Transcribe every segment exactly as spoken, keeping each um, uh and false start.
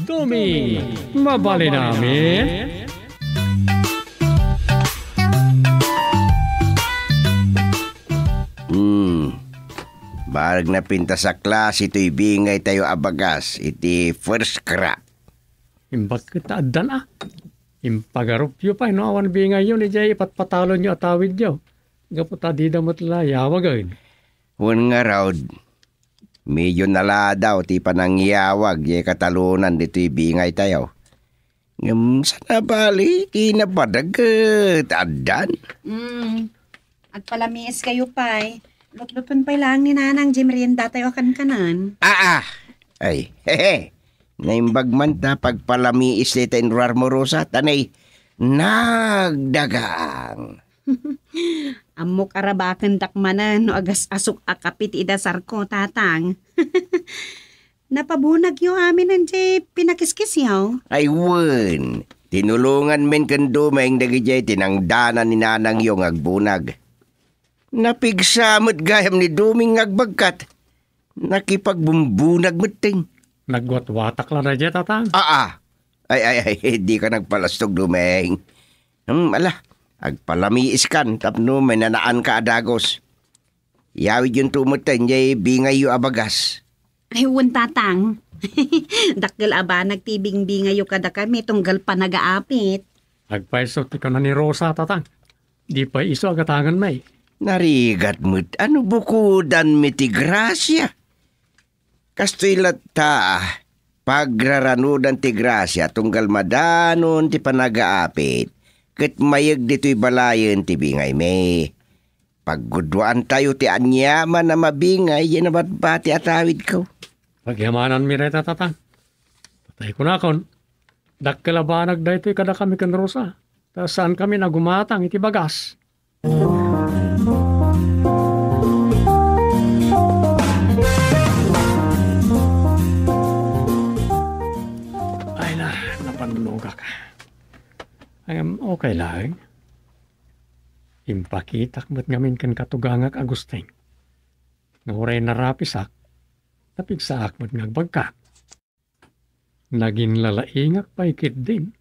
Duming, mabalin amin? Hmm. Barag napintas a klase toy bingay tayo a bagas iti first crop. Imbag ket ta addan a. Impagarupyo pay no awan bingayyo ni jay ipatpatalonyo a tawidyo. Gapu ta dida met la yawagen. Wen ngarud, medyo naladaw ti panangyawag jay katalonan ditoy bingay tayo. Ngem sana bali, ti nabadag ket addan. Mm. Agpalamiis kayo pay. Lutluton pay laeng ni Nanang jay merienda tayo a kankanan. Aa! Ay, hehe. Naimbag man ta pagpalamiis dayta inruar mo, Rosa, ta nay, nagdagaang. Ammok a rabakendak manen no agas-asok a kape ti idasarko, Tatang. Napabunagyo aminen jay pinakiskisyo? Ay wen, tinulongan men ken Dumeng dagijay tinangdanan ni nanangyo nga agbunag. Napigsa met gayam ni Dumeng nga agbagkat. Nakipagbumbunag metten. Nagwatwatak la dayjay, Tatang. Aa. Ay, ay, ay, di ka nagpalastog, Dumeng. Hmm, ala, agpalamiiskan tapno mananaanka a dagus. Yawidyonto metten jay bingayyo a bagas. Ay, wen, Tatang. Dakkel a banag ti bingbingayyo kadakami tunggal panagaapit. Agpayso ti kuna ni Rosa, Tatang. Di pay isu a gatangen, may. Narigat met a no bukodanmi ti grasia. Kastoy latta, pagraranudan ti grasia tunggal madanon ti panagaapit, ket mayeg ditoy balayen ti bingaymi. Paggudwaantayo ti aniaman a mabingay jay nabatbati a tawidko. Pagyamananmi dayta, Tatang. Patay kunakon, dakkel a banag daytoy kadakami ken Rosa, ta saankami a gumatang iti bagas. Ay na, napannogak. Ngem, okay laeng. Impakitak met ngamin ken katugangak a Agustin nga uray narapisak, napigsaak met nga agbagkat. Naginlalaingak pay ketdin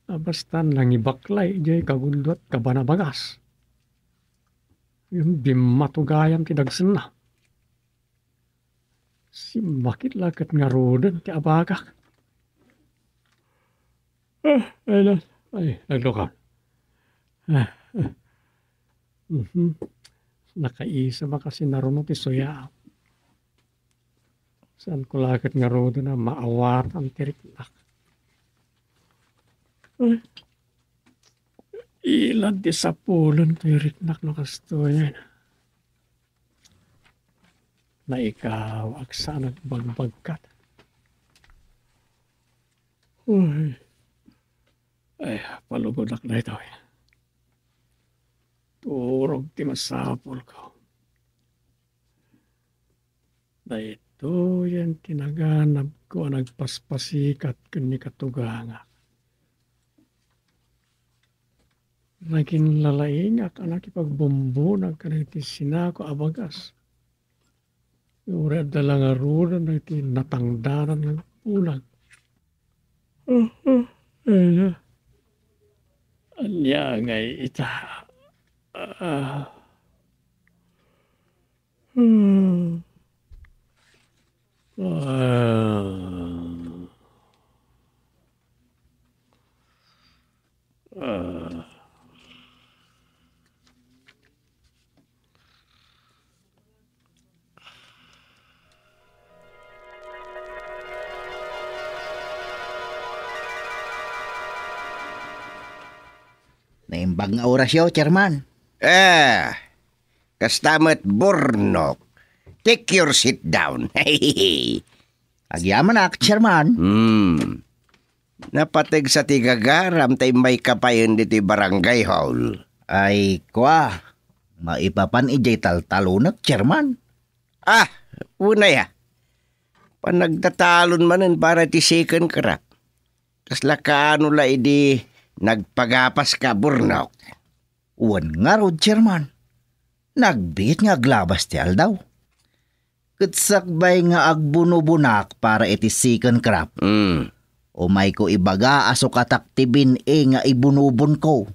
a basta nangibaklay jay kagudua a kaban a bagas. Ngem bimmatugayan ti dagsenna. Simmakit la ket ngaruden ti abagak. Ah, ay, na-, ay, naglukaw. Ah, ah. Mhm. Nakaisem a kasi naruno ti suyaak. Saanko la ket ngaruden a maawatan ti riknak. Ay, ilad ti sapulen ti riknak no kastoyen. Naikawak saan a bagbagkat. Uy. Ay, palubodak daytoy. Turog ti masapulko. Daytoyen ti naganabko a nagpaspasikat ken ni katugangak. Naginlalaingak a nakipagbumbunag kadagiti sinako a bagas. Uray adda la ngaruden dagiti natangdanan nga agbulag. Ania ngay ita? Ah. Hmm. Ah. Ah. Naimbag nga orasyo, Chairman. Eh, kasta met, Burnok. Take your seat down. Agyamanak, Chairman. Hmm. Napateg sa ti gagaram ta immayka payen ditoy barangay hall. Ay, kua, maipapan idiay taltalonek, Chairman. Ah, unay a. Panagtatalon manen para ti second crop. Kasla kaano la idi nagpagapaska, Burnok? Wen ngarud, Chairman. Nagbiit nga aglabas ti aldaw. Ket sakbay nga agbunobonak para iti second crop. Mm. Umayko ibaga a sukatak ti bin-i nga ibunubonko.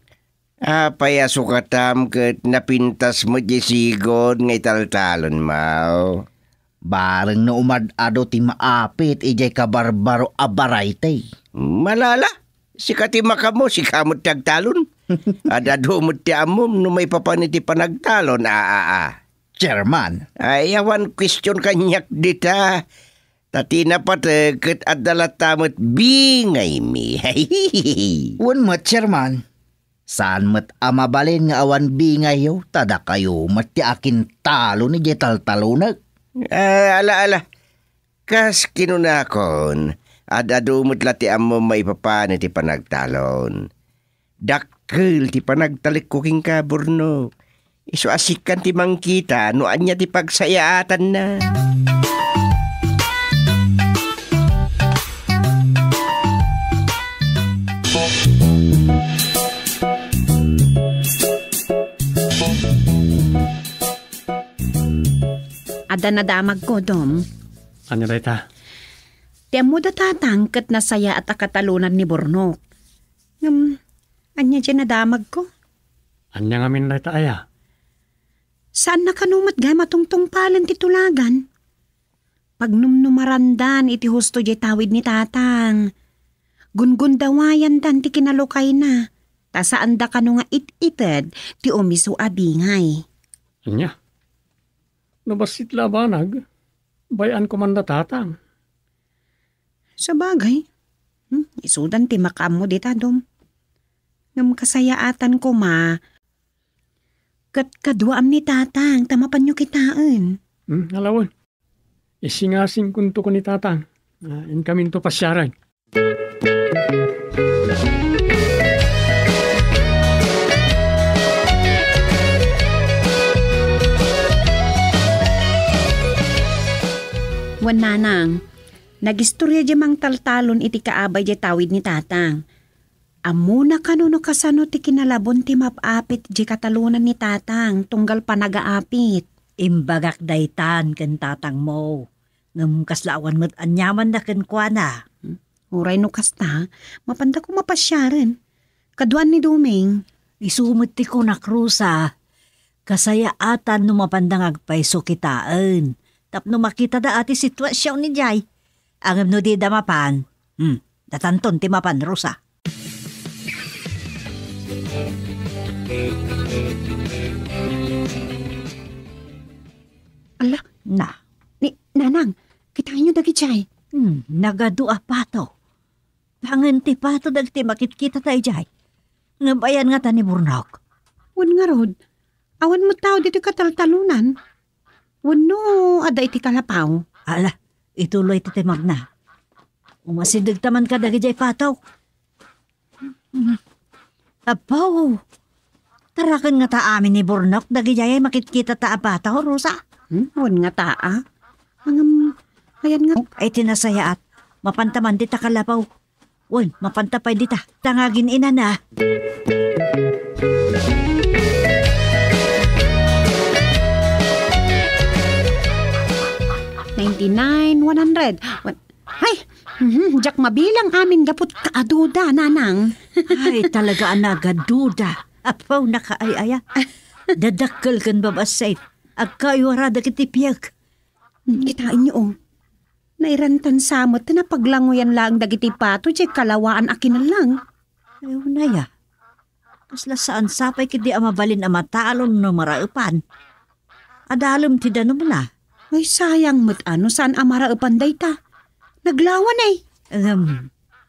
Apay a sukatam ket napintas met diay sigud nga italtalonmo? Bareng no umad-ado ti maapit idiay kabarbaro a barayte. Malala, sika ti makammo, sika met ti agtalon. Ad-adu met ti ammom no maipapan iti panagtalon, a, a, a. Chairman. Ay, awan question kaniak dita. Ta ti napateg ket adda latta met bingaymi. Wen met, Chairman. Saan met a mabalin nga awan bingayyo, ta dakayo met ti akintalon idiay taltalonek. Ah, ala, ala. Kas kinunakon, ad-adu met la ti ammom maipapan iti panagtalon. Dakkel ti panagtalekko kenka, Bornok. Isu a sikan ti mangkita no ania ti pagsayaatanna. Adda nadamagko, Dom. Ania dayta? Ti ammoda, Tatang, ket nasayaat a katalonan ni Bornok. Ngem, ania diay nadamagko? Ania ngamin dayta aya? Saanna kano met gayam a tungtungpalen ti tulagan. Pagnumnumarandan iti husto diay tawid ni Tatang. Gungundawayandan ti kinalukayna, ta saanda kano nga it-ited ti umisu a bingay. Ania? No bassit la a banag, bay-an koma da, Tatang. Sabagay, hmm, isudan ti makaammo dita, Dom. Ngem kasayaatan koma, ket kaduaam ni Tatang ta mapanyo kitaen. Hmm, ala wen. Isingasingkonto ken ni Tatang. Ah, inkaminto pasiaren. Wen, Nanang, nagistorya diay mangtaltalon iti kaabay diay tawid ni Tatang. Ammona kano no kasano ti kinalabon ti map-apit diay katalonan ni Tatang tunggal panagaapit? Imbagak daytan ken tatangmo. Ngem kasla awan met aniamanna kenkuana. Hmm? Uray no kasta, mapanda koma pasiaren. Kaduan ni Doming. Isu met ti kunak, Rosa. Kasayaatan no mapanda nga agpayso kitaen. Tapno makitada a ti situasion idiay. Ngem no dida mapan, hmm, datanton ti mapan, Rosa. Ala, na. Ni, Nanang, kitaenyo dagidiay. Hmm, nagadu a pato. Pangen ti pato dagiti makitkitata idiay. Ngem ayan ngata ni Bornok? Wen ngarud, awan met tao ditoy kataltalonan. Wenno adda iti kalapaw? Ala, ituloy ti timagna. Umasindegta man kadagidiay pato. Apo, taraken ngata amin ni Bornok dagidiay makitkitata a pato, Rosa? Hmm, wen ngata a. Ngem, ayan nga. Ay, ti nasayaat. Mapanta man dita kalapaw. Wen, mapanta pay dita. Tangagin inana. Ninety-nine, one hundred. Wen-, ay, mhm, diak mabilang amin gapu ta aduda, Nanang. Ay, talaga a nagaduda. Apaw, nakaay-aya. Dadakkel ken babassit. Agkayuara dagiti piek. Kitaenyo, o. Nairantan sa met ta napaglangoyan laeng dagiti pato diay kalawaan a kinellang. Ay, unay a. Kasla saan sapay ketdi a mabalin a matalon no maraepan. Adalem ti danumna. Ay, sayang met a no saan a maraepan dayta. Naglawan, ay. Ahem.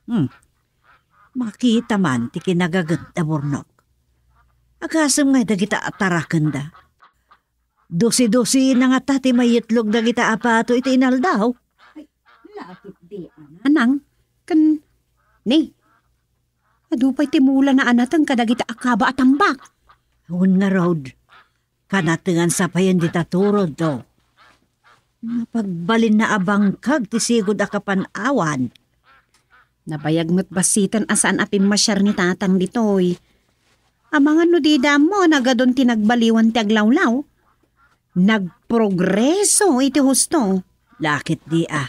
Hmm. Makita man ti kinagaget da Bornok. Agasem ngay dagita a tarakenda. Dosi-dosina ngata ti mayitlog dagita a pato iti inaldaw. Ay, lakit di, Anang, ken ni, adu pay ti mulana a nateng kadagita a kaba a tambak. Wen ngarud, kanatengan sapayen dita turod, do. Napagbalinna a bangkag ti sigud a kapan-awan. Nabayag met bassiten a saan a pimmasiar ni Tatang ditoy. Amangan no dida ammo a nagadun ti nagbaliwan ti aglawlaw. Nagprogreso iti husto. Lakit di a.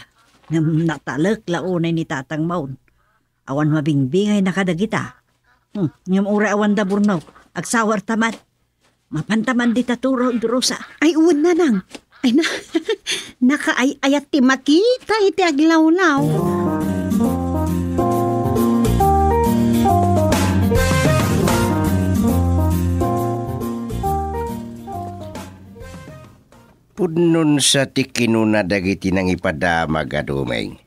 Ngem natalek la unay ni Tatang Maun. Awan mabingbingayna kadagita. Hmm, ngem uray awanda Burnok, agsawarta man. Mapanta man dita turaw, Rosa. Ay, wen, nanang. Ay na, nakaay-ayat ti makita iti aglawlaw. Pudnonsa ti kinuna dagiti nangipadamag a dumeng.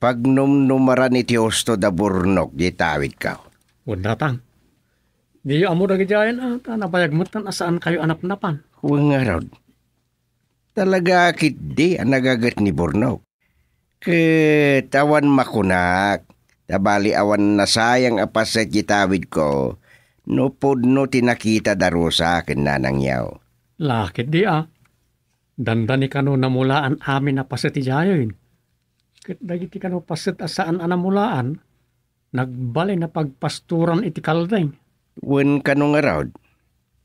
Pagnumnumaran iti husto da Burnok di tawidko. Wen, tatang. Diyo ammo dagidiayen a ta nabayag metten a saankayo a napnapan. Wen ngarud. Talaga ketdi a nagaget ni Burnok. Ket awan makunak, ta bali awan nasayang a paset ti tawidko no pudno ti nakita da Rosa ken nanangyo. La ketdi a. Dandani kano namulaan amin a paset idiayen. Ket dagiti kano paset a saan a namulaan, nagbalin a pagpastoran iti kalding. Wen kano ngarud?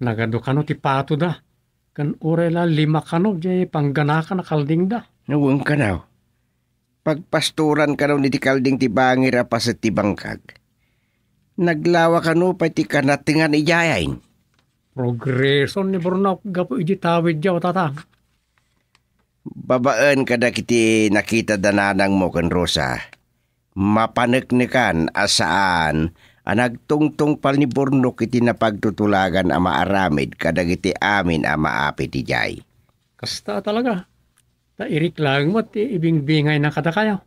Nagadu kano ti patoda, ken uray la lima kano diay pangganakan a kaldingda. Wen kano? Pagpastoran kano iti kalding ti bangir a paset ti bangkag. Naglawa kano pay ti kanatengan idiayen. Progreson ni Burnok gapu idi tawidyo, tatang. Babaen kadagiti nakita da nanangmo ken Rosa, mapaneknekan a saan a nagtungtungpal ni Burnok iti napagtutulagan a maaramid kadagiti amin a maapit idiay. Kasta talaga. Ta irik laeng met ti ibingbingayna kadakayo.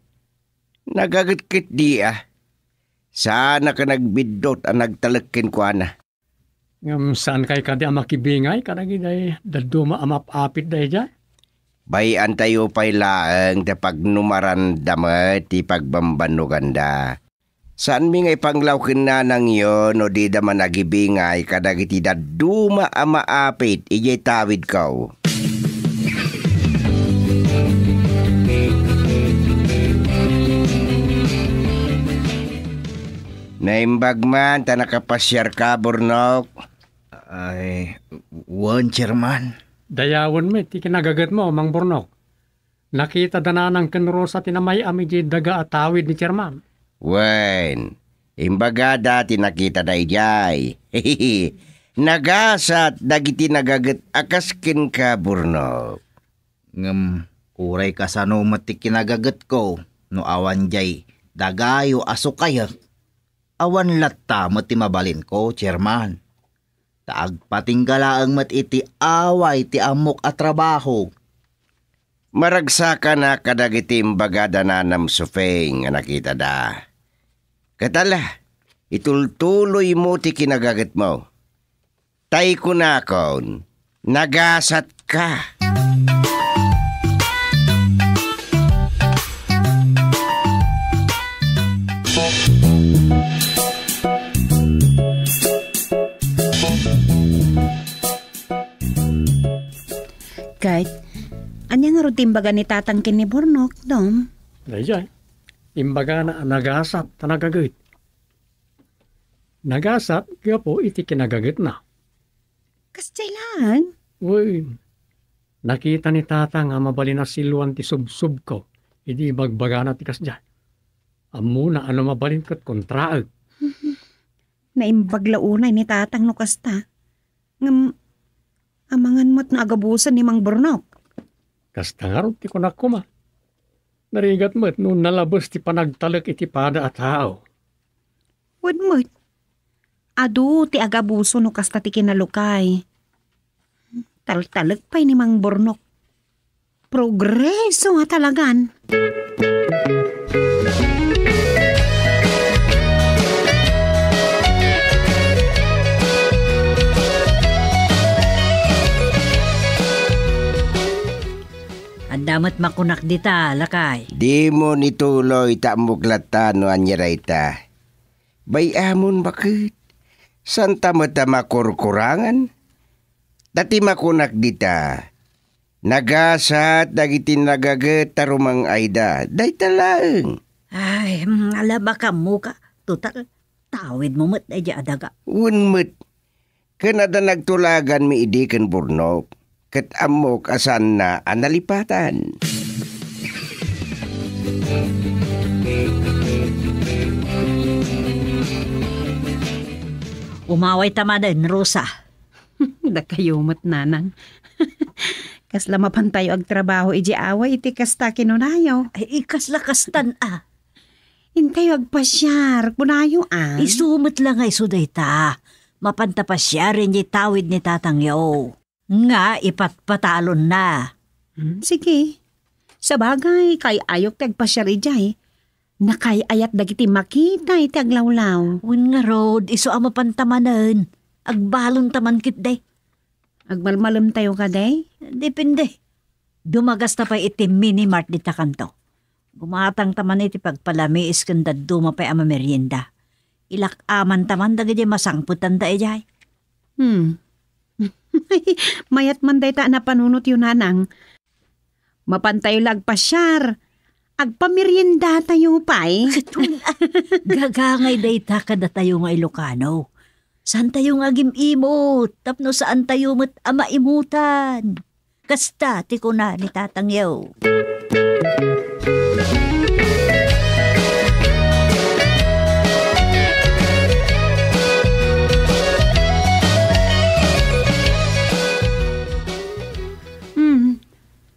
Nagaget ketdi a. Saanak a nagbiddut a nagtalek kenkuana. Ngem saankay kadi a makibingay kadagiti dadduma a maap-apit daydiay? Bay-antayo pay laeng ta pagnumaranda met ti pagbambannoganda. Saanmi nga ipanglaw ken nanangyo no dida man agibingay kadagiti dadduma a maapit idiay tawidko. Naimbag man ta nakapasiarka, Burnok. Ay, wen, Chairman. Dayawen met ti kinagagetmo, Mang Burnok. Nakita da nanang ken Rosa ti namay-am idiay daga a tawid ni Chairman. Wen, imbagada ti nakitada idiay. Nagasat dagiti nagaget a kas kenka, Burnok. Ngem uray kasano met ti kinagagetko no awan diay dagayo a sukayek, awan latta met ti mabalinko, Chairman. Ta agpatingga laeng met iti away ti ammok a trabaho. Maragsakanak kadagiti imbagada nanam Sufeng a nakitada. Ket ala, itultuloymo ti kinagagetmo. Tay kunakon, nagasatka. Ket, ania ngarud ti imbaga ni Tatang ken ni Burnok, Dom? Daydiay, imbagana a nagasat ta nagaget. Nagasat gapu iti kinagagetna. Kasdiay laeng? Wen, nakita ni Tatang a mabalin a siluan ti subsubko idi ibagbagana ti kasdiay. Ammona a no mabalin ket kontraek. Naimbag la unay ni Tatang no kasta. Ngem, amangan met no agabusen ni Mang Burnok. Kasta ngarud ti kunak koma. Narigat met no nalabes ti panagtalek iti pada a tao. Wen met, adu ti agabuso no kasta ti kinalukay. Taltalek pay ni Mang Burnok. Progreso nga talagan. Adda met makunak dita, lakay. Dimo ituloy ta ammok latta no ania dayta. Bay-amon baket. Santa met a makurkurangan. Ta ti makunak dita, nagasat dagiti nagaget ta rumang-ayda. Dayta laeng. Ay, mm, alabaka muka. Total, tawidmo met daydiay a daga. Wen met. Ken adda nagtulaganmi idi ken Burnok, ket ammok a saanna a nalipatan. Umaway ta manen, Rosa. Dakayo met, Nanang. Kasla mapantayo agtrabaho idiay away iti kasta kinunayo. Ay, kasla kastan a. Intayo agpasiar, kunayo a. Isu met la nga isu dayta. Mapanta pasiar idiay tawid ni tatangyo. Nga ipatpatalonna. Hmm, sige. Sabagay, kay-ayok ti agpasiar idiay. Nakay-ayat dagiti makita iti aglawlaw. Wen ngarud, isu a mapanta manen. Agbalonta man ketdi. Agmalmalemtayo kadi? Depende. Dumagasta pay iti mini mart dita kanto. Gumatangta man iti pagpalamiis ken dadduma pay a mamerienda. Ilak-amanta man dagiti masangpetanda idiay. Hmm. Mayat man dayta a napanunotyo, Nanang. Mapantayo la agpasiar. Agpameriendatayo pay. Gagangay dayta kadatayo nga Ilocano. Saantayo nga agim-imot tapno saantayo met a maimutan. Kasta ti kuna ni tatangyo. Hmm.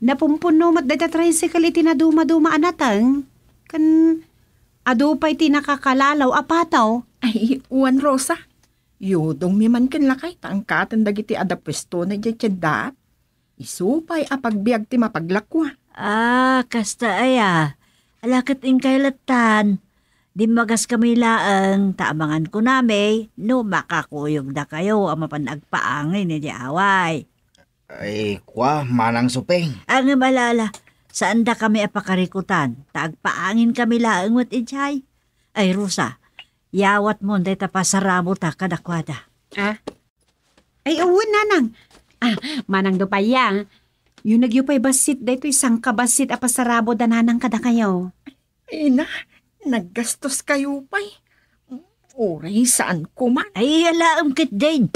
Napumpuno met dayta tricycle iti naduma-duma a nateng. Ken adu pay ti nakakalalaw a pataw. Ay, wen, Rosa. Yudongmi man ken lakay ta angkaten dagiti adda puestona idiay tiendaam. Isu pay a pagbiag ti mapaglakua. Ah, kasta aya. Ala ket inkay lattan. Dimmagas kami laeng ta amangan kunami no makakuyog dakayo a mapan agpaangin iti away. Ay, kua, Manang Suping. Ngem ala, ala, saanda kami a pakarikutan, ta agpaangin kami laeng met idiay. Ay, Rosa, yawatmon dayta pasarabota kadakuada. Ah? Ay, wen, Nanang. Ah, Manang Dupaya, yunegyo pay bassit daytoy sangkabassit a pasarabo da Nanang kadakayo. Ay na, naggastoskayo pay. Uray saanko man. Ay, alaem ketdin.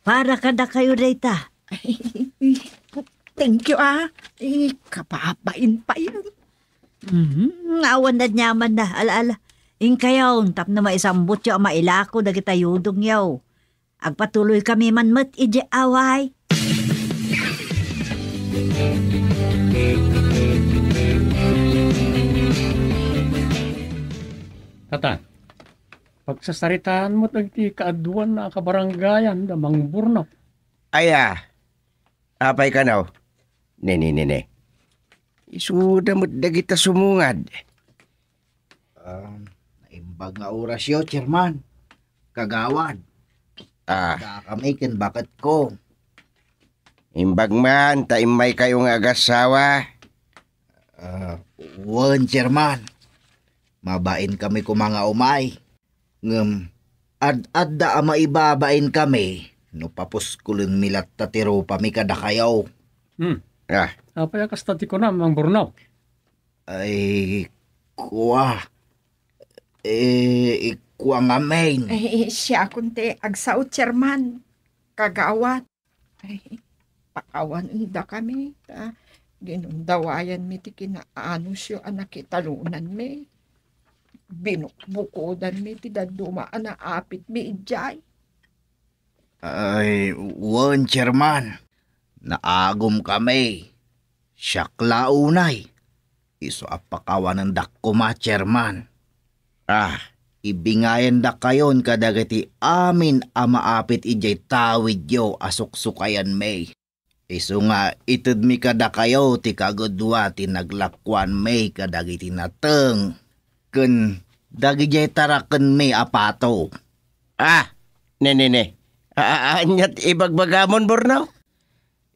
Para kadakayo dayta. Thank you, ah. Eh, kababain pay. Mhm, awan aniamanna. Ala, ala. Inkayon, tapno maisambutyo a mailako dagita yudongyo. Agpatuloykami man met idiay away. Tatan, pagsasaritaan met dagiti kaaduan a kabarangayan da Mang Burno. Aya, apay kano? Nene, nene. Isuda met dagita sumungad. Ah, naimbag nga orasyo, Chairman. Kagawad. Ah. Dakami ken baketko. Imbag man ta immaykayo nga agassawa. Ah, wen, Chairman. Mabain kami koma nga umay. Ngem, ad-adda a maibabain kami no papuskulenmi latta ti rupami kadakayo. Hmm. Ah. Apay a kasta ti kunam, Mang Burno? Ay, kua. Eh, ikua ngamin. Eh, siakon ti agsao, Chairman. Kagawad. Ay, pakawanendakami, ta ginundawayanmi ti kinaanusyo a nakitalonanmi. Binukbukodanmi ti dadduma a naapitmi idiay. Ay, wen, Chairman. Naagumkami. Siak la unay. Isu a pakawanendak koma, Chairman. Ah, ibingayendakayon kadagiti amin a maapit idiay tawidyo a suksukayanmi. Isu nga itedmi kadakayo ti kagudua ti naglakuanmi kadagiti nateng ken dagidiay tarakenmi a pato. Ah, ne, ne, ne. A-, a-, aniat ibagbagamon, Burno?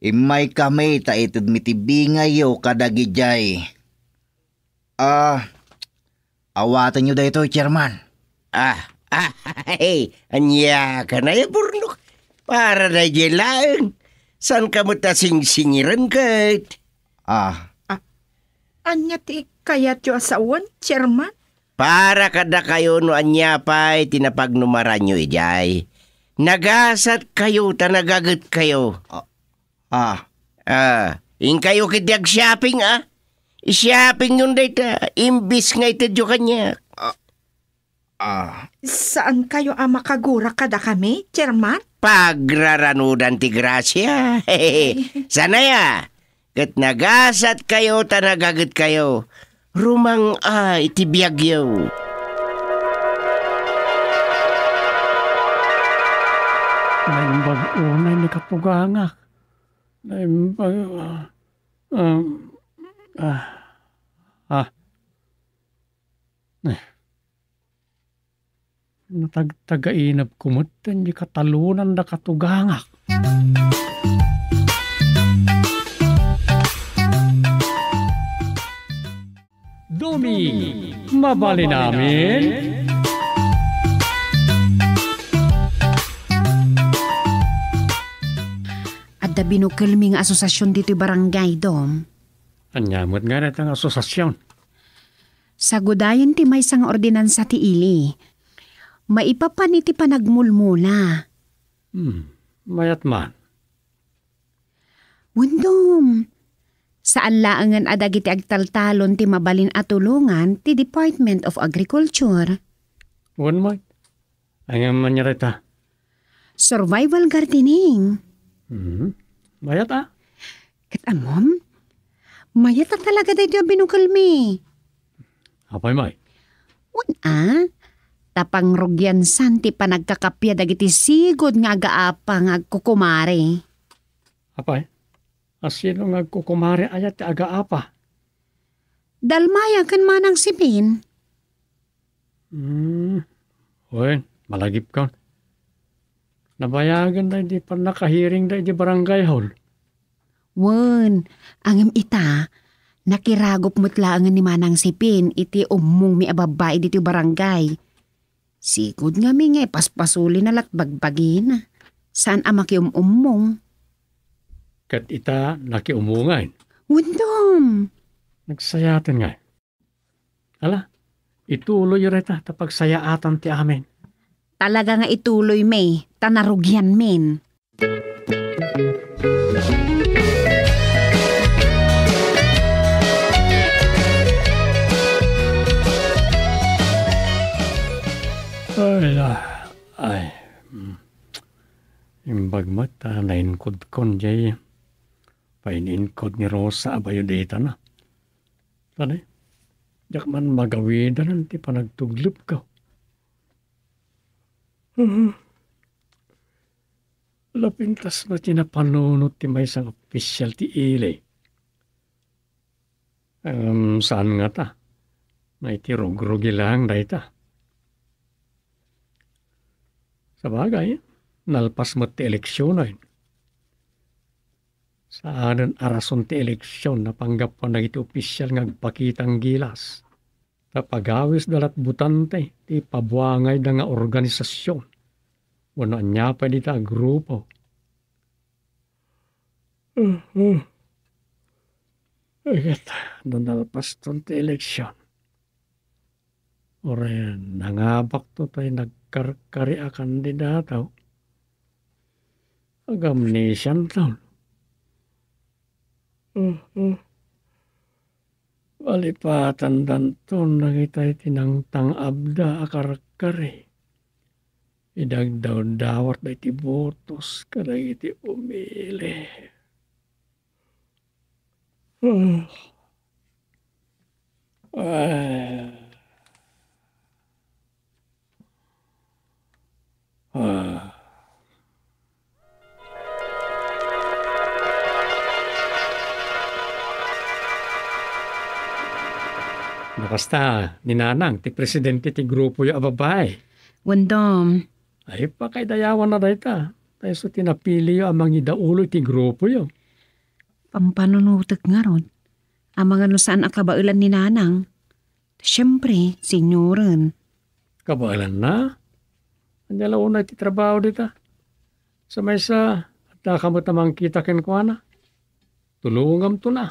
Immaykami ta itedmi ti bingayyo kadagidiay. Ah, awatenyo daytoy, Chairman. Ah, ah, hey, ania ka na, Burno? Para daydiay laeng. Saan ka met a singsingiren ket? Ah. Ah, ania ti kayatyo a sawen, Chairman? Para kadakayo no ania pay ti napagnumaranyo idiay. Nagasatkayo ta nagagetkayo. Ah, ah. Ah, inkayo ketdi ag-shopping, ah. I-shoppingyon dayta, imbis nga itedyo kaniak. Ah, Ah. Saankayo a makagura kadakami, Chairman? Pagraranudan ti grasia. Ay. Sanaya, ket nagasatkayo ta nagagetkayo. Rumang-a iti biagyo. Naimbag unay ni katugangak. Naimbag, ah, um, ah, ah. Eh. Natagtagainabko met ti katalonanda katugangak. Domi, mabalin amin? Adda binukelmi nga asosiasion ditoy barangay, Dom. Ania met nga dayta nga asosiasion? Sagudayen ti maysa nga ordinansa ti ili. Maipapan iti panagmulmula. Hmm, mayat man. Wen, Dom, saan laengen a dagiti agtaltalon ti mabalin a tulongan ti Department of Agriculture. Wen met. Ania man dayta? Survival gardening. Hmm. Mayat a? Ket ammom, mayat a talaga daytoy a binukelmi. Apay, May? Wen a, ta pangrugiansan ti panagkakappia dagiti sigud nga agaapa nga agkukumare. Apay? A sino nga agkukumare aya ti agaapa? Dalmaya ken Manang Sipin. Hmm. Wen, malagipkon. Nabayagen daydi pannakahearing daydi barangay hall. Wen, ngem ita, nakiragop met laengen ni Manang Sipin iti ummongmi a babbai ditoy barangay. Sigud ngamin nga ipaspasulina la't bagbagina. Saan a makium-ummong. Ket ita nakiumongen. Wen, Dom. Nagsayaten ngay. Ala, ituloyyo dayta ta pagsayaatan ti amin. Talaga nga ituloymi, ta narugianmin. Ay, la, ay, mm. Imbag met ta nainkudkon jay pain-inkod ni Rosa a bayodetana. Tani, diak man magawidan ti panagtuglepko. Lapintas met ti napanunot ti maysa nga ofisial ti ili. Ngem saan ngata nga iti rugrugi laeng dayta. Sabagay, nalpas met ti eleksionen. Saanen a rason ti eleksion a panggapuan dagiti ofisial nga agpakita nga gilas. Ta pagawisda la't butante ti ipabuangayda nga organisasion wenno ania pay dita a grupo. Mhm. Ket no nalpaston ti eleksion, uray nangabakto tay nagkarkari a kandidato, agamnesianton. Mhm. Malipatandanton dagitay ti nangtang-abda a karkari. Idagdawdawatda iti botos kadagiti umili. Ah. Ah. No kasta, ni Nanang ti presidente ti grupoyo a babai. Wen, Dom. Ay, pakaidayawanna dayta. Ta isu ti napiliyo a mangidaulo iti grupoyo. Pampanunotek ngarud. Amangan no saan a kabaelan ni Nanang. Siempre, senioren. Kabaelanna? Ania la unay ti trabaho dita? Sa maysa, addaka met a mangkita kenkuana. Tulongamtona.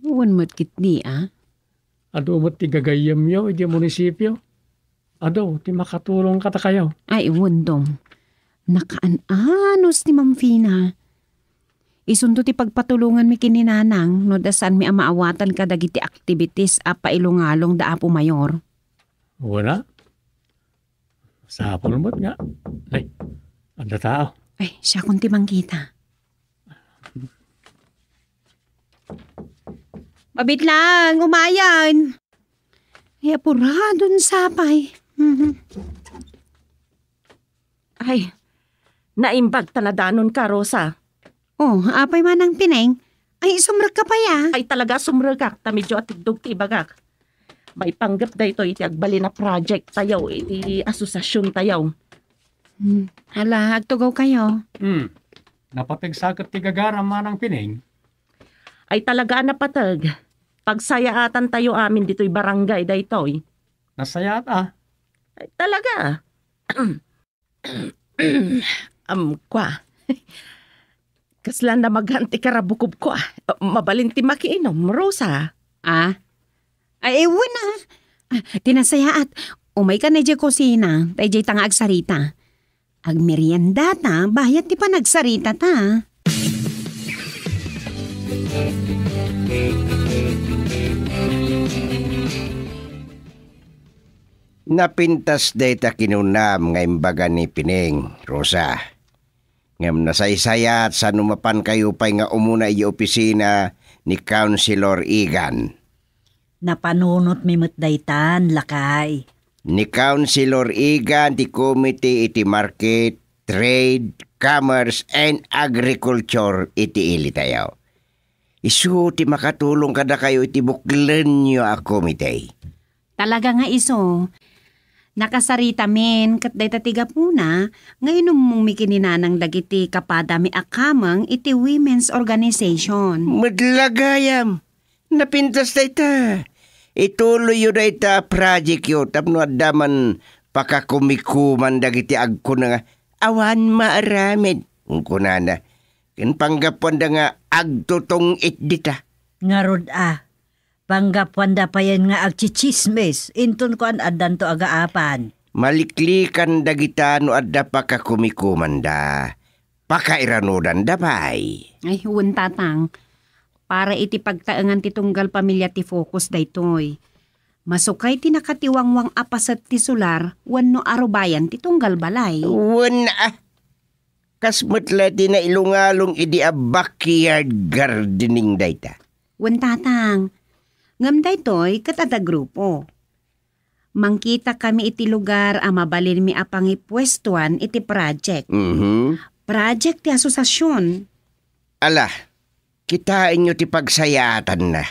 Wen met ketdi a. Adu met ti gagayyemyo idiay munisipio. Adu ti makatulong kadakayo. Ay, wen, Dom. Nakaan-anos ni Ma'am Fina. Isunto ti pagpatulonganmi ken ni Nanang no da saanmi a maawatan kadagiti activities a pailungalong da Apo Mayor. Wen a, Sapul met nga. Ay, adda tao. Ay, siakon ti mangkita. Mabitlang, umayan. Ay, apuradon sapay. Mhm. Ay, naimbag ta nadanonka, Rosa. Oh, apay Manang Pineng? Ay, sumrekka pay, ah. Ay, talaga, sumrekak, ta medyo atidog ti ibagak. Maipanggep daytoy iti agbalin a project tayo, iti asosiasion tayo. Hmm, ala, agtugaw kayo. Hmm. Napateg sa ket ti gagaram, Manang Pineng? Ay, talaga a napateg. Pagsayaatan tayo amin ditoy barangay daytoy. Nasayaat, ah. Ay, talaga. Am, kwa. Kasla namagan ti karabukob, kwa. Mabalin ti makiinom, Rosa. Ah? Ay, ewan, ah. Ah, ti nasayaat. Umayka na idiay kusina, ta idiay ta nga agsarita. Agmerienda ta, bayat ti panagsarita ta. Napintas dayta kinunam nga imbaga ni Pineng, Rosa. Ngem nasaysayaat sano mapankayo pay nga umuna idiay opisina ni Councilor Igan. Napanunotmi met daytan, lakay. Ni Councilor Igan ti komite iti Market, Trade, Commerce, and Agriculture iti ili tayo. Isu ti makatulong kadakayo iti buklenyo a komite. Talaga nga isu, nakasaritamin ket dayta ti gapuna nga inummongmi ken ni Nanang dagiti kapadami a kameng iti women's organization. Met la gayam, napintas dayta. Ituloyyo dayta a projectyo tapno adda man pakakumikuman dagiti agkuna nga awan maaramid, kunkunana. Ken panggapuanda nga agtutong-it dita. Ngarud a, panggapuanda payen nga agtsitsismis, inton kuan addanto agaapan. Maliklikan dagita no adda pakakumikumanda. Pakairanudanda pay. Ay, wen, Tatang. Para iti pagtaengan ti tunggal pamilya ti focus daytoy. Masukay ti nakatiwangwang a paset ti solar wenno arubayan ti tunggal balay. Wen, ah, kas met la ti nailungalong idi a backyard gardening dayta. Wen, Tatang. Ngem daytoy ket adda grupo. Mangkitakami iti lugar a mabalinmi a pangipuestuan iti project. Mhm. Project ti asosiasion. Ala, kitaenyo ti pagsayaatanna.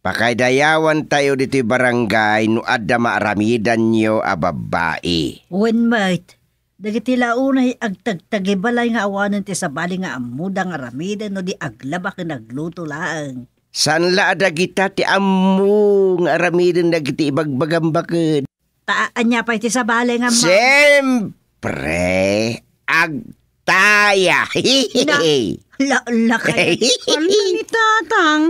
Pakaidayawantayo ditoy barangay no adda maaramidanyo a babbai. Wen met, dagiti la unay agtagtagibalay nga awanen ti sabali nga ammoda nga aramiden no di aglaba ken agluto laeng. Saan la a dagita ti ammo nga aramiden dagiti ibagbagam baket. Ta ania pay ti sabali nga ma- Siyempre, agtaya. Na, la, la kay. Kalma ni Tatang.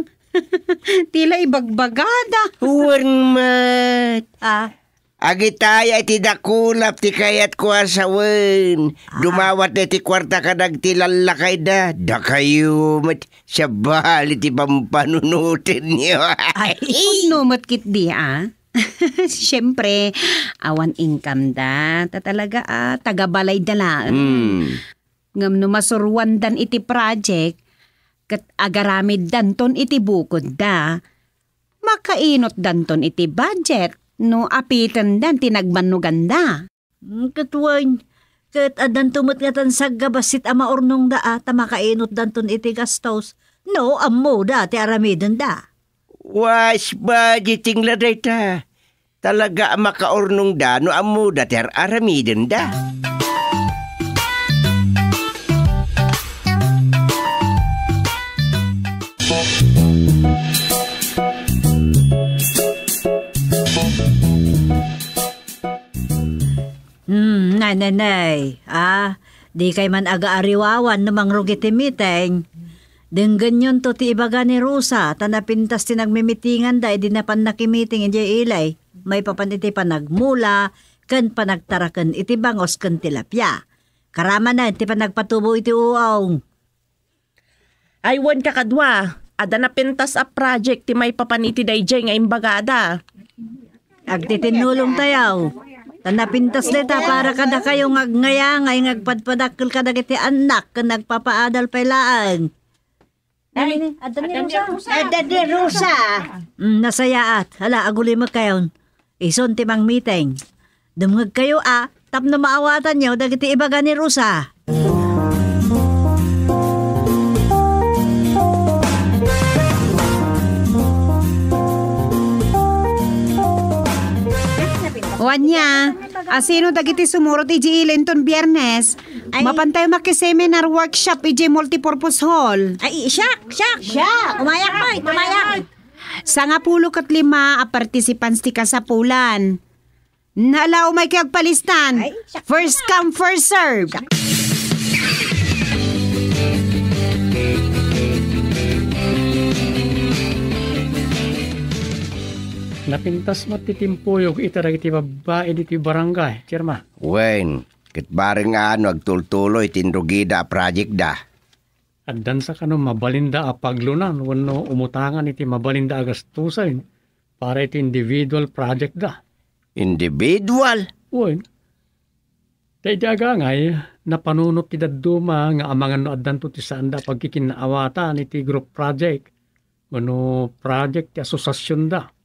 Tila ibagbagada. Wen met. Ah. Agitaya iti dakulap ti kayatko a sawen. Ah. Dumawat iti kuarta kadagiti lallakayda. Dakayo met sabali ti pampanunotenyo. Ay, pudno met ketdi, ah. Siyempre, awan income da. Ta talaga, ah, taga-balayda laeng. Hmm. Ngem no masuruandan iti project, ket agaramiddanton iti bukodda, makainutdanton iti budget no apitendan ti nagbannoganda. Mm, ket wen, ket addanto met ngatan sagga bassit a maurnongda a ta makainutdanton iti gastos no ammoda ti aramidenda. Wise budgeting la dayta. Talaga a makaurnongda no ammoda ti ar-aramidenda. Hmm, nay, nay, nay. Ah, dikay man agaariwawan no mangrugi ti meeting. Denggenyonto ti ibaga ni Rosa, ta napintas ti nagmimitinganda idi napan nakimiting idiay ili. Maipapan iti panagmula, ken panagtaraken iti bangus ken tilapia. Karamanen ti panagpatubo iti uong. Ay, wen, kakadua, adda napintas a project ti maipapan iti daydiay nga imbagada. Agtitinnulong tayo. Ta napintas dayta para kadakayo nga agngayaangay nga agpadpadakkel kadagiti annak ken nagpapaadal pay laeng. Ay, adda ni Rosa. Adda ni Rosa. Mm, nasayaat. Hala, agulimekkayon. Isun ti mangmiting. Dumngegkayo a, tapno maawatanyo dagiti ibaga ni Rosa. Wania, asino dagiti sumurot iti ilinton Biyernes? Ay. Mapantayo makiseminar workshop iti multipurpose hall. Ay, siak, siak. Siak. Umayak, May, umayak. Sangapulo ket lima a participants ti kasapulan. Nala, umay kayo agpalistan. Ay, siak. First come, first serve. Napintas met ti timpuyog ita dagiti babbai ditoy barangay, Chairman. Wen, ket bareng a no agtultuloy ti inrugida a project da. Addansa kano mabalinda a paglunan wenno umutangan iti mabalinda a gastusen para iti individual project da. Individual? Wen. Daydi agangay, napanunot ti dadduma nga amangan no addanto ti saanda a pagkikinnaawatan iti group project wenno project ti asosiasionda.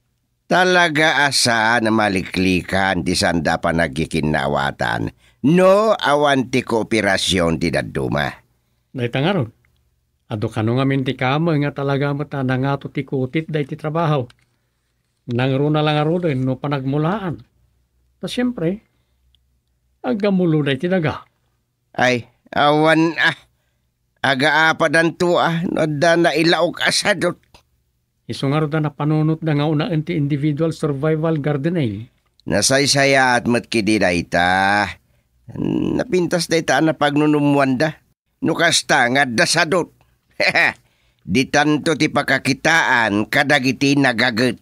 Talaga a saan a maliklikan ti saanda a panagkikinnaawatan no awan ti kooperasion ti dadduma. Dayta ngarud, adu kano ngamin ti kameng nga talaga met a nangato ti kutit daydi trabaho. Nangruna la ngaruden no panagmulaan. Ta siempre, aggamulo daydi daga. Ay, awan a. Agaapadanto a no adda nailaok a sadot. Isu ngarud a napanunotda nga unaen ti individual survival gardening. Nasaysayaat met ketdi dayta. Napintas dayta a napagnunummoanda. No kasta nga adda sadot. Ditanto ti pakakitaan kadagiti nagaget.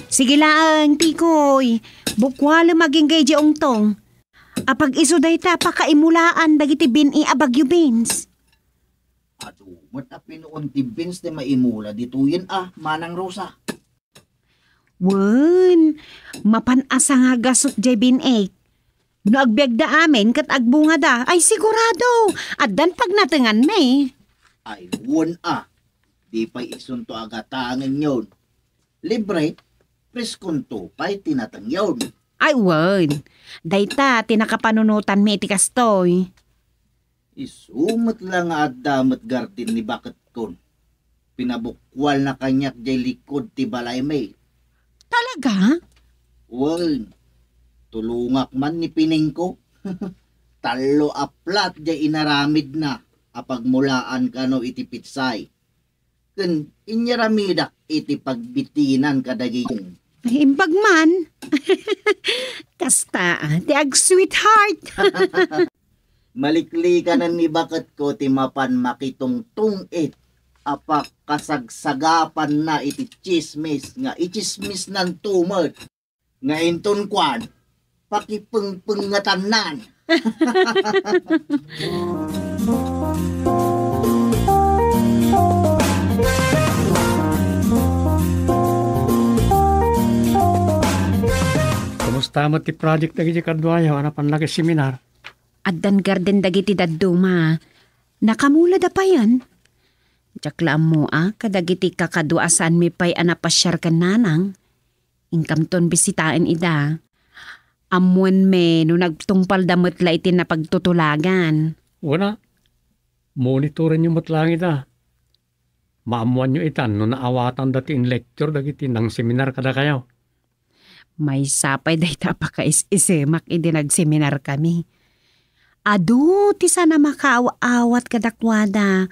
Sige laeng, Tikoy. Bukualem agingga idiay ungtong. Apag isu dayta a pakaimulaan dagiti bin-i a bagyo beans. Adu met a pinuon ti beans ti maimula ditoyen a, Manang Rosa. Wen, mapan a sangagasut jay bin-ek. No agbiagda amin ket agbungada, ay sigurado, addan pagnatenganmi. Ay, wen a, di pay isunto agatangenyon. Libre, preskonto pay ti natengyon. Ay, wen, dayta ti nakapanunotanmi iti kastoy. Isu met la nga adda met garden ni baketkon. Pinabukualna kaniak jay likod ti balaymi. Talaga? Wen, tulongak man ni pinengko. Tallo a plat jay inaramidna a pagmulaan kano iti pitsay. Ken inyaramidak iti pagbitinan kadagiti. Ay, imbag man. Kasta, ah, ti ag-sweetheart. Maliklikanen ni baketko ti mapan makitungtung-it a pakasagsagapanna iti tsismis nga itsismisnanto met. Nga inton kuan, pakipengpengngetannan. Kumusta met ti project dagiti kaduayo a napan nakiseminar? Addan garden dagiti dadduma. Nakamulada payen. Diak la ammo a kadagiti kakadua a saanmi pay a napasiar ken nanang. Inkamton bisitaen ida. Ammoenmi no nagtungpalda met la iti napagtutulagan. Wen a, monitorenyo met laeng ida. Maammoanyo itan no naawatanda ti in-lecture dagiti nangseminar kadakayo. Maysa pay dayta a pakais-isemak idi nagseminarkami. Adu ti saan a makaaw-awat kadakuada,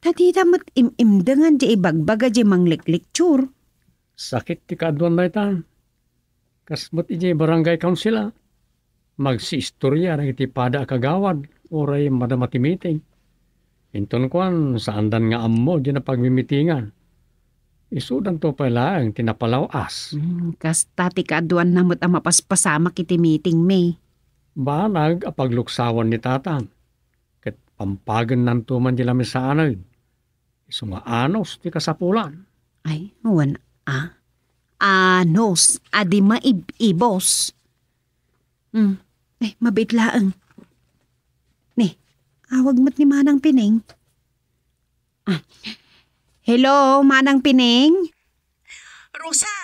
ta dida met im-imdengan ti ibagbaga ti manglikliktur. Sakit ti kaaduan dayta. Kas met idiay barangay council a, magsiistoria dagiti pada a kagawad, uray madama ti meeting. Inton kuan, saandan nga ammo diay napagmimitingan. Isudanto pay laeng ti napalaw-as. Hmm, kasta ti kaaduanna met a mapaspasamak iti meetingmi. Banag a pagluksawan ni Tatang. Ket Pampagennanto man di lamisaanen. Isu nga anus ti kasapulan. Ay, wen a. Anus a di maib-ibos. Hmm. Ay, mabiit laeng. Ni, awag met ni Manang Pining. Ah. Hello, Manang Pining? Rosa,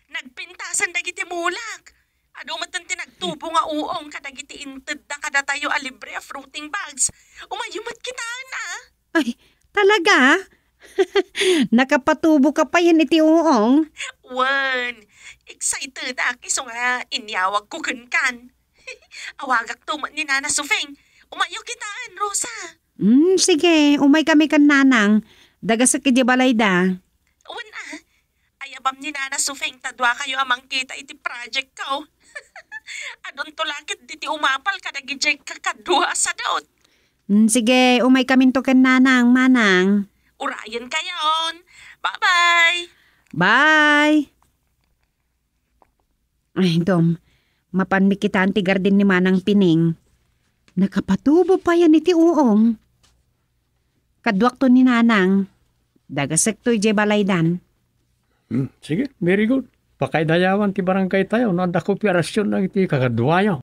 nagpintasan dagiti mulak. Adu met ti nagtubo nga uong kadagiti intedda kadatayo a libre a fruiting bags. Umayo met kitaen, ah. Ay, talaga? Nakapatubo ka payen iti uong? Wen, excited ak isu nga inyawagko kenkan. Awagakto met ni Nana Sufeng. Umayo kitaen, Rosa. Hmm, sige, umay kami kan Nanang. Dagasek idiay balayda. Wen, ah. Ayabam ni Nana Sufeng ta duakayo a mangkita iti project ko. Adunto la ket diti umapal kadagidiay kakadua a sadot. Hmm, sige, umay kaminto ken Nanang, Manang. Urayen kayon. Bye-bye. Bye. Ay, Dom, mapanmi kitaan ti garden ni Manang Pining. Nakapatubo payen iti uong. Kaduakto ni Nanang. Dagasekto idiay balaydan. Hmm, sige, very good. Pakaidayawan ti barangay tayo no adda kooperasion dagiti kakaduayo.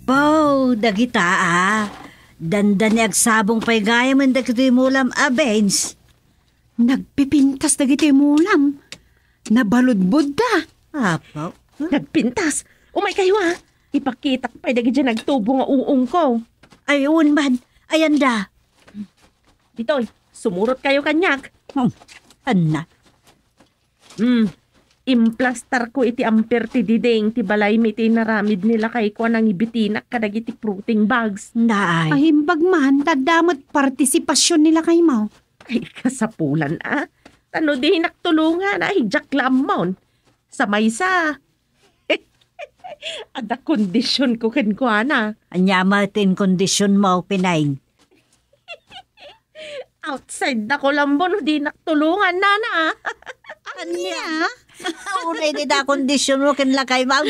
Baw, dagita, a. Dandani agsabong pay gayamen dagitoy mulam a beans. Nagpipintas dagitoy mulam. Nabaludbodda. Apo. Nagpintas. Umay kayo, a. Ipakitak pay dagiti nagtubo nga uongko. Ay, wen man. Ayanda. Ditoy, sumurot kayo kaniak. Hmm. Anna. Hmm. Implastarko iti ampir ti diding ti balaymi iti inaramid ni lakayko a nangibitinak kadagiti fruiting bags. Naay. Ay, imbag man, ta adda met partisipasion ni lakaymo. Ay, kasapulan, a. Ta no dinak tulongan, ay, diak la ammon. Sa maysa, adda kondisionko kenkuana. Ania met ti kondisionmo, Pineng? Outside da ko lambo no dinak tulongan, Nana. Ania? Unay dita kondisionmo ken lakaymo.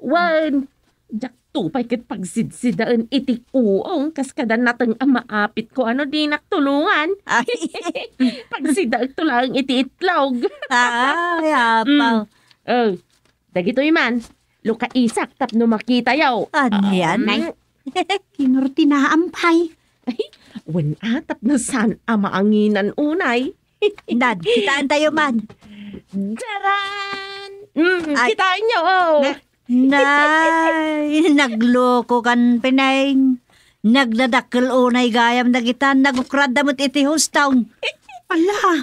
Wen, diak to pay ket pagsidsidaen iti uong kas kada nateng a maapitko a no dinak tulongan. Ay. Pagsidaekto laeng iti itlog. Ay, apaw. Mm. Oh, dagitoy man, lukaisak tapno makitayo. Anian? Mm. Kinurtinaam pay. Ay, wen a, tapno saan a maanginan unay. Dad, kitaan tayo man. Daran! Mm, ay, kitaan nyo, oh. Na, nay, nagloko kan Pineng. Nagdadakkel unay gayam dagita, nagukradda met iti hustong. Ala,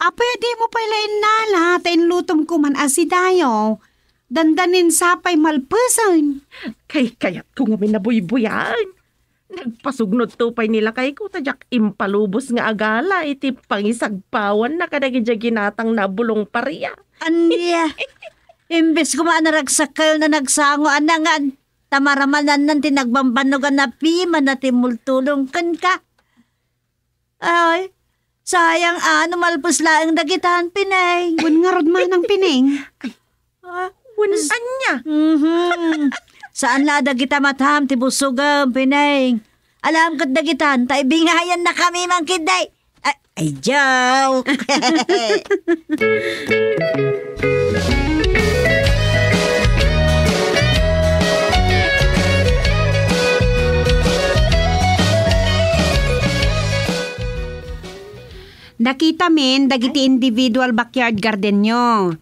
apay a dimo pay la innala ta inlutomko man a sidayo. Dandanin sapay malpesen. Kay kayatko ngamin a buybuyaen. Nagpasugnodto pay ni lakayko ta diak impalubos nga agala iti pangisagpawanna kadagiti ginatangna a bulong paria. Ania? Imbes koma a naragsak kayo na nagsango a nangan, ta maramanannan ti nagbambannogan a pima na ti multulong kenka. Ay, sayang a no malpes laeng dagitan, Pineng. Wen ngarud manang Pineng. Ah, wen ania? Mhm. Saan la dagita matam ti busogem, Pineng. Alam ket dagitan, ta ibingayan na kami mangkidday. Ay, ay, joke. Nakitamin dagiti individual backyard garden nyo.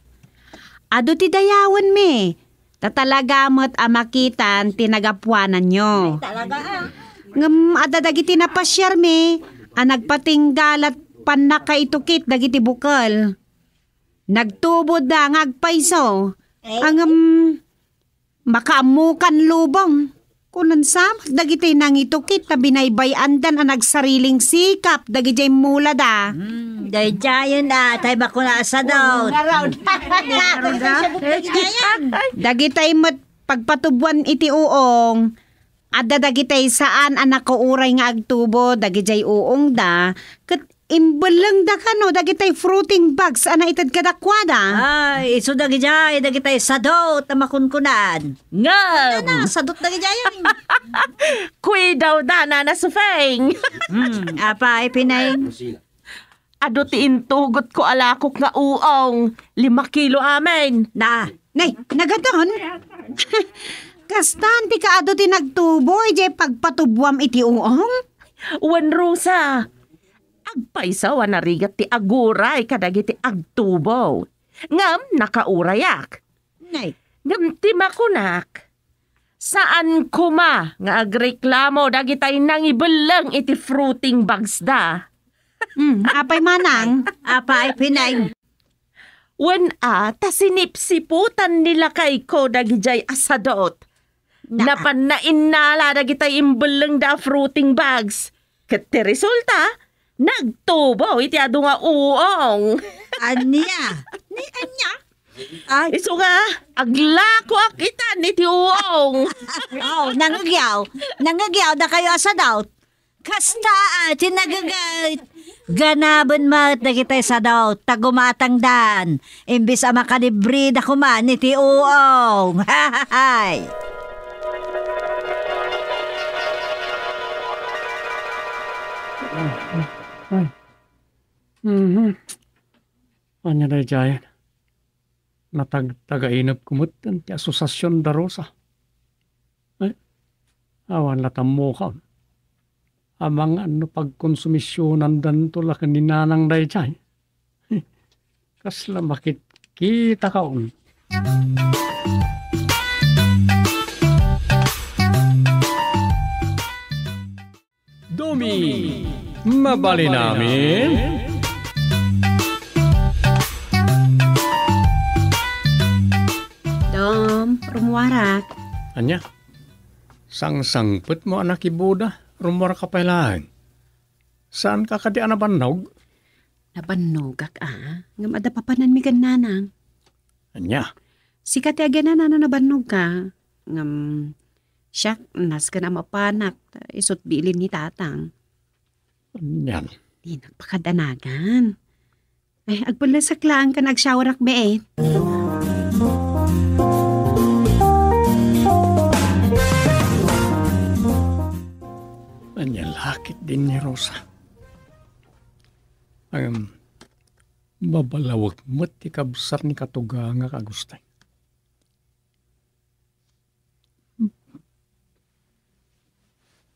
Adu ti dayawenmi, ta talaga met a makitan ti nagapuananyo. Ay, talaga, ah. Ngem adda dagiti napasiarmi a nagpatinggalat pannakaitukit dagiti bukel. Nagtubodda nga agpayso. Eh? Ngem makaammokan lubong. Kunan sa met dagiti nangitukit ta binaybay-andan a nagsariling sikap dagiti immulada. Hmm, daydiayen a, tay bakuna a sadot. Oo, ngarud. Dagitay met pagpatubuan iti uong, Adda dagitay saan a nakauray nga agtubo dagidiay uongda, ket imbellengda kano dagitay fruiting bags a naited kadakuada. Ay, isu dagidiay, dagitay sadot a makunkunaan. Ngem! Nana, sadot dagidiay. Kuidawda, Nana Sufeng. Hmm, apay, Pineng? Adu ti intugotko a lakok nga uong. Lima kilo amin. Na, nay, nagadon? Kastan ti kaadu ti nagtubo idiay pagpatubuam iti uong? Wen, Rosa, agpayso a narigat ti aguray kadagiti agtubo. Ngem nakaurayak. Nay. Ngem ti makunak, saan koma nga agreklamo dagitay nangibelleng iti fruiting bags da. Hmm, apay manang? Apay, Pineng? Wen a, ta sinipsiputan ni lakayko dagidiay a sadot. Na- Napanna innala dagitay imbellengda a fruiting bags. Ket ti resulta, nagtubo iti adu nga uong. Ania? Ni ania? Ay. Isu nga, aglakoak itan iti uong. Oh, nangegyaw. Nangegyaw, dakayo a sadot. Kasta, ah, ti nagagayt. Ganaben met dagitay sadot, ta gumatangdan. Imbis a makalibreda koma iti uong. Hay! Ay. Mhm. Ania daydiayen? Natagtagainepko met ti asosiasion da Rosa. Ay, awan la tammukaon. Amangan no pagkonsumisionandanto la ken ni Nanang daydiay. Kasla makitkitakaon. Dumi, mabalin amin? Dom, rumuarak. Ania? Sangsangpetmo a nakibuda, rumuarka pay laeng. Saanka kadi a nabannog? Nabannogak, a. Ngem adda papananmi ken Nanang. Ania? Sika ti agianan no nabannogka. Ngem, siak, nasken a mapanak, ta isut' bilin ni Tatang. Anian? Dinak pakadanagan. Ay, agpullesak laeng ken agshowerak met. Ania la ketdin ni Rosa? Ngem, mabalawek met ti kabsat ni katugangak a Agustin.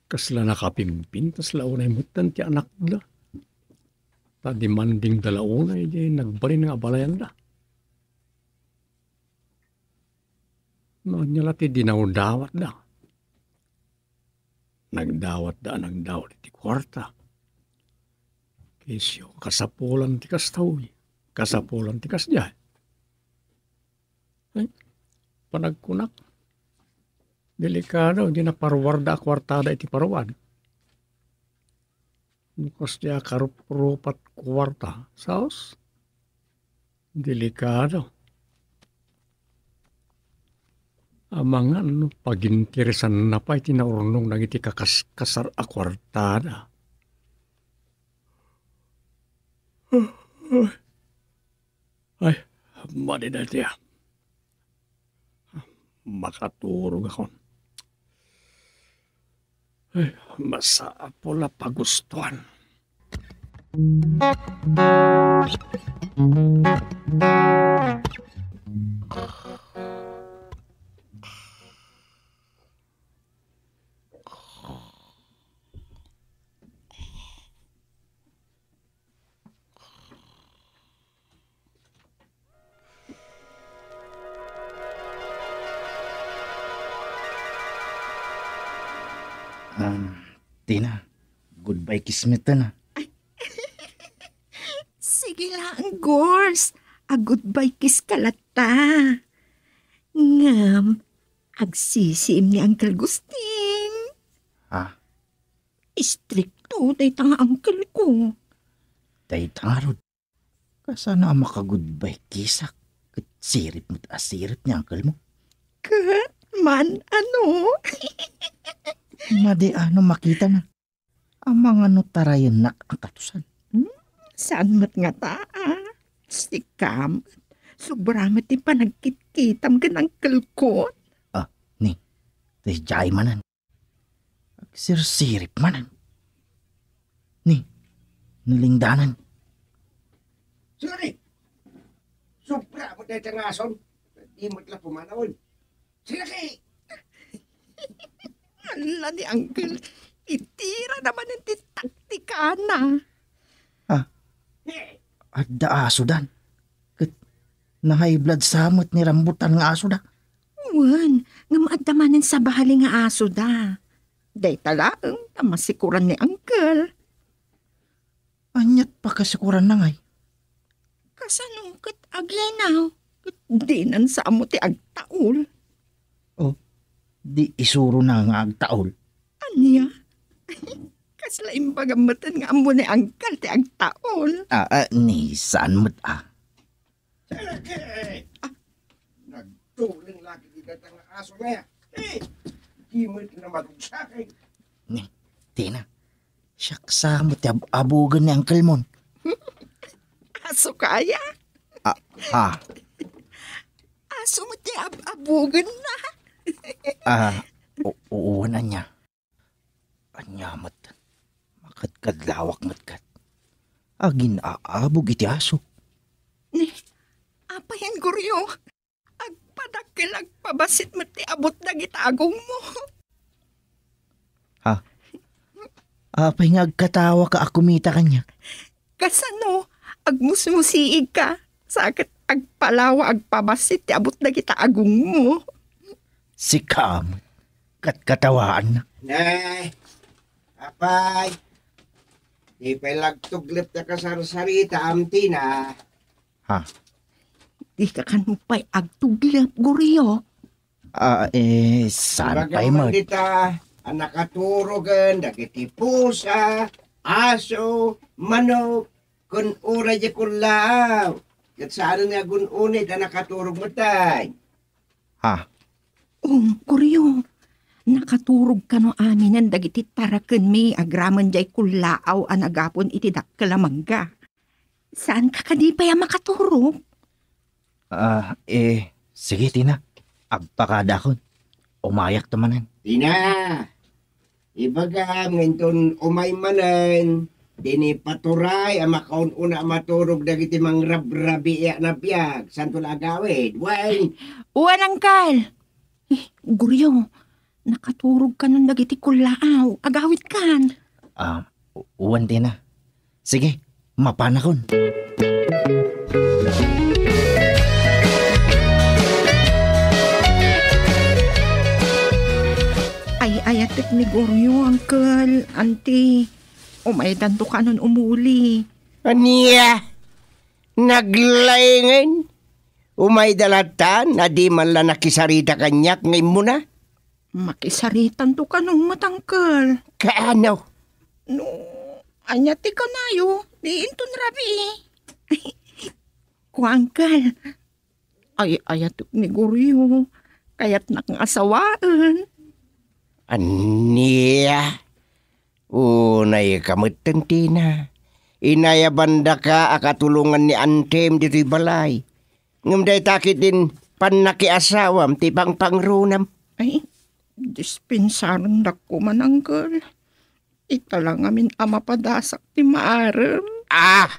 Kasla nakapimpintas la unay metten ti anakda. Ta demandingda la unay diay nagbalin nga abalayanda. No ania la ti dinawdawatda. Nagdawatda a nagdawat iti kuarta. Ket siak, kasapulan ti kasta, uy. Kasapulan ti kasdiay. Ay, panagkunak. Delikado, di naparuarda a kuartada iti paruar. No kasdiay a karuprupat kuarta, saos? Delikado. Amangan no paginteresanna pay ti naurnong dagiti kakaskasar a kuartada. Ay, madi daytoy, a. Makaturogakon. Ay, masapul a pagustuan. Um, Tina, goodbye kiss met, Tina. Sige laeng, Gors. A-goodbye kiss ka latta. Ngem, agsisiim ni Uncle Gusting. Ha? Istrikto dayta nga uncle ko. Dayta ngarud. Kasano a maka-goodbye kissak ket sirip met a sirip ni uncle mo? Ket Man, ano? Madi a no makitana. Amangan no tarayennak a katusan. Hmm, saan met ngata, a? Sika met. Sobra met ti panagkitkitam ken angkelko. Ah, ni, ti jay manen. Agsirsirip manen. Ni, nalingdanan. Sorry. Sobra met dayta nga ason. Di met la pumanawen. Sila kay Ala ni Angkel, itira na manen ti taktikana. Ah, adda asodan. Ket na-high blood sa met ni rambutan nga asoda. Wen, ngem adda manen sabali nga asoda. Dayta laeng ta masikoran ni Angkel. Ania't pakasikoranna ngay? Kasano ket aginaw? Ket dinan sa ammo ti agtaol. Oh, di isurona nga agtaol? Ania? Kasla imbagam meten nga ammo ni Angkel ti agtaol? Ah, ah, ni saan met a. Saka! Ah, nagtuling lagi ti dayta nga aso nga. Eh, di met la madugsa kay. Ni, Tina, siak sa met ti ab-, abugen ni Uncle Mon. Aso kaya? Ah, ha? Aso met ti ab-, abugenna? Ah, o-, uwan ania. Ania met, makadkadlawak met ket agin-aabog iti aso. Ni, apay, Goryo? Agpadakkel, agpabassit met ti abut dagita agongmo. Ha? Apay nga agkatawaka a kumita kaniak? Kasano? Agmusmusiigka, sa ket agpalawa, agpabassit ti abut dagita agongmo. Sika met, katkatawaanna. Nay, apay, di pay la agtuglep ti kasarsaritaam, Tina. Ha? Dika kano pay agtuglep, Goryo. Ah, eh, saan pay met? Ibagam dita a nakaturogen dagiti pusa, aso, manok, ken uray diay kullaaw. Ket saanen nga agun-uneg a nakaturog met, tay? Ha? Um, Goryo, nakaturog kano aminen dagiti tarakenmi agraman diay kullaaw a nagapon iti dakkel a mangga. Saanka kadi pay a makaturog? Ah, eh, sige, Tina. Agpakadakon. Umayakto manen. Tina, ibagam nga inton umay manen, dini paturay a makaun-una a maturog dagiti mangrabrabii a nabiag. Santo la agawid. Wen. Wen, Uncle. Eh, Goryo, nakaturog kanon dagiti kullaaw. Agawidkan. Ah, u-, wen, Tina. Sige, mapanakon. Ay-ayatek ni Goryo, Uncle, Auntie. Umaydanto kanon umuli. Ania? Naglaingen? Umayda latta, a di man la nakisarita kaniak nga immuna? Makisaritanto kano met, Uncle. Kaano? No, ania ti kanayo, di inton rabii. Kua, Uncle, ay-ayatek ni Goryo, kayatnak nga asawaen. Ania? Unayka met, Tina. Inayabandaka a katulongan ni Auntiem ditoy balay. Ngem dayta ketdin pannakiasawam ti pangpangruonam. Ay, dispensarendakon man, Uncle. Ita la ngamin a mapadasak ti maarem. Ah!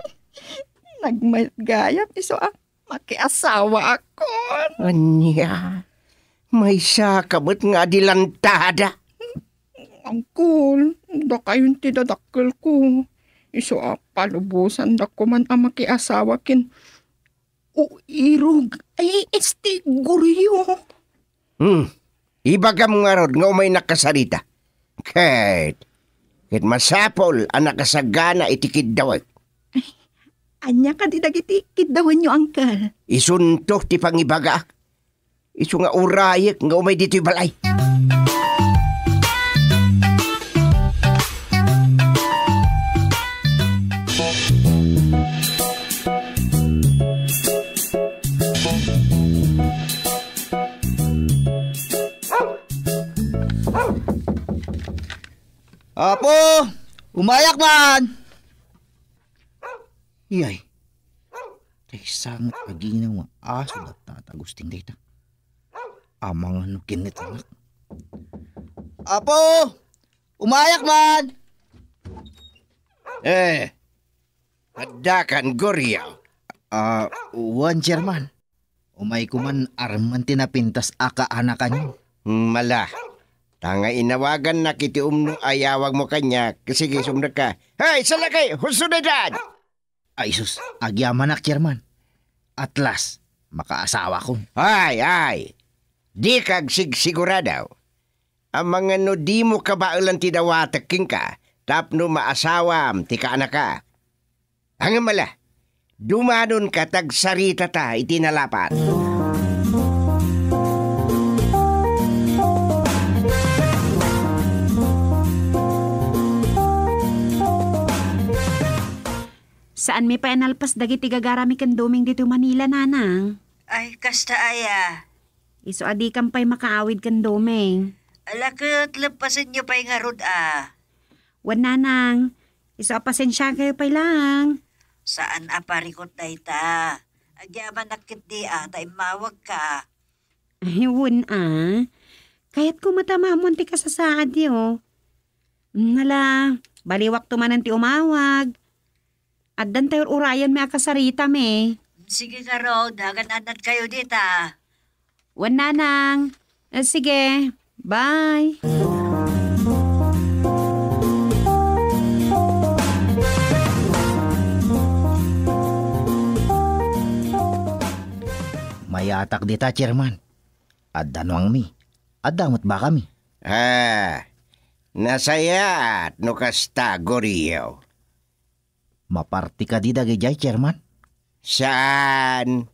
Nagmayat gayam isu a makiasawaakon. Ania? Maysaka met nga adilantada. Uncle, dakayon ti dadakkelko. Isu a palubosandakon man a makiasawa ken uirog. Ay, esti, Goryo. Hmm. Ibagam ngarud nga umaynak kasarita. Ket, ket masapul a nakasagana iti kiddawek. Ania kadi dagiti kiddawenyo, Uncle? Isunto ti pangibagaak. Isu nga urayek nga umay ditoy balay. Apo, umayak man! Iyay, tay sangat aginaw nga aso da Tata Agustin dayta. Amangan no kinnitannak. Apo, umayak man! Eh, addakan, Goryo? Ah, wen, Chairman. Umayko man armen ti napintas a kaanakanyo. Mala. Ta nga inawagannak iti umno a yawagmo kaniak, sige, sumrekka. Hey, salakay! Husto daytan! Ay, sus, agyamanak, Chairman. At last, makaasawakon. Ay, ay! Dika agsigsigurado. Amangan no dimo kabaelan ti dawatek kenka tapno maasawam ti kaanakak. Ngem ala, dumanonka ta agsaritata iti nalapat. Saanmi pay a nalpas dagiti gagarami ken Doming ditoy Manila, Nanang. Ay, kasta aya. Isu a dikam pay makaawid ken Doming. Ala ket, leppasenyo pay ngarud a. Wen, Nanang. Isu a pasensiakayo pay laeng. Saan a parikut dayta. Agyamanak ketdi a ta immawagka. Ay, wen a. Kayatko met a maammoan ti kasasaadyo. Ala, baliwakto manen ti umawag. Addan tay ur-urayenmi a kasaritami. Sige ngarud, agan-annadkayo dita. Wen, Nanang. Eh, sige. Bye. Mayatak dita, Chairman. Adda nuangmi. Adda met bakami. Ah, nasayaat no kasta, Goryo. Maparti kadi dagidiay, Chairman? Saan.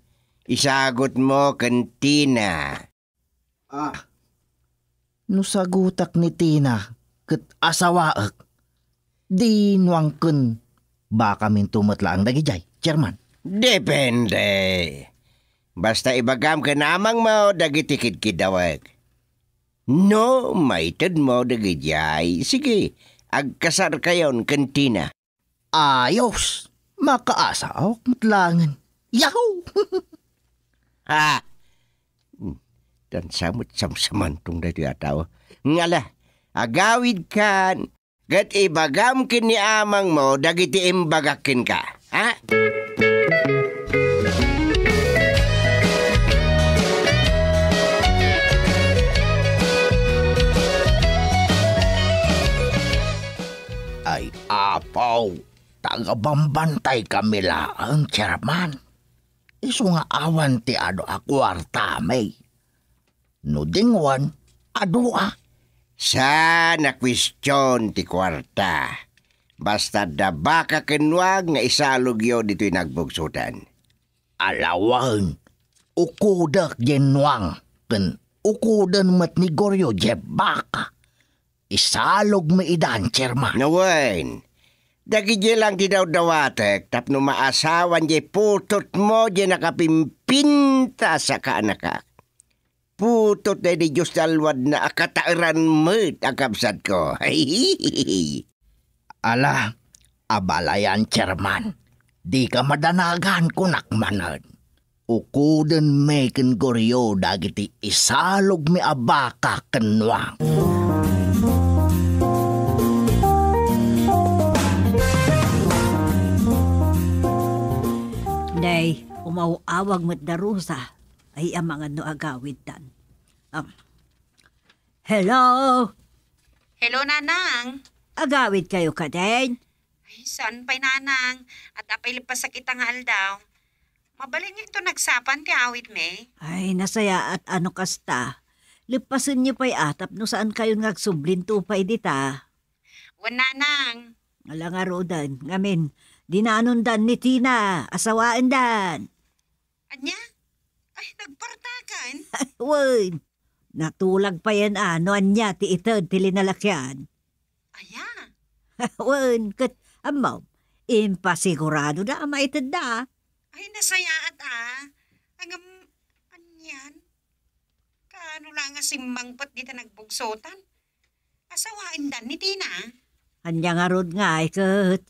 Isagutmo ken Tina. Ah, no sagutak ni Tina ket asawaek, di nuang ken bakaminto met laeng dagidiay, Chairman? Depende. Basta ibagam ken amangmo dagiti kidkiddawek. No maitedmo dagidiay, sige, agkasarkayon ken Tina. Ayos! Makaasawak met laengen. Yahoo! Ha! Hmm, dansa met samsamantong daytoy a tao. Ngala, agawidkan, ket ibagam ken ni amangmo dagiti imbagak kenka. Ha? Ay, Apo, taga-bambantay kami laeng, Chairman. Isu nga awan ti adu a kuartami. No dingwen, adu a. Saan a kuestion ti kuarta. Basta adda baka ken nuang nga isalogyo ditoy nagbugsotan. Ala wen, ukodek diay nuang, ken ukoden met ni Goryo diay baka. Isalogmi idan, Chairman. Wen, dagidiay lang ti dawdawatek tapno maasawan diay putotmo diay nakapimpintas a kaanakak. Putot daydi Dios ti alwadna a kataeran met a kabsatko. Ala, abalayan, Chairman. Dika madanagan, kunak manen. Ukodenmi ken Goryo dagiti isalogmi a baka ken nuang. Nay, umaw-awag met da Rosa. Ay, amangan no agawiddan. Um, hello? Hello, Nanang. Agawidkayo kadin? Ay, saan pay, Nanang. Adda pay leppasek ita nga aldaw. Mabalin nga inton nagsapa ti awidmi. Ay, nasayaat a no kasta. Leppasenyo pay a tapno saankayon nga agsublinto pay dita. Wen, Nanang. Ala ngaruden, ngamin, dinanondan ni Tina, asawaendan. Ania? Ay, nagpartakan? Wen, natulag payen a no ania ti ited ti linalakian. Aya? Wen, ket ammom, impasiguradoda a maitedda. Ay, nasayaat a. Ngem, anian? Kaano la nga simmangpet dita nagbugsotan? Asawaendan ni Tina? Ania ngarud ngay ket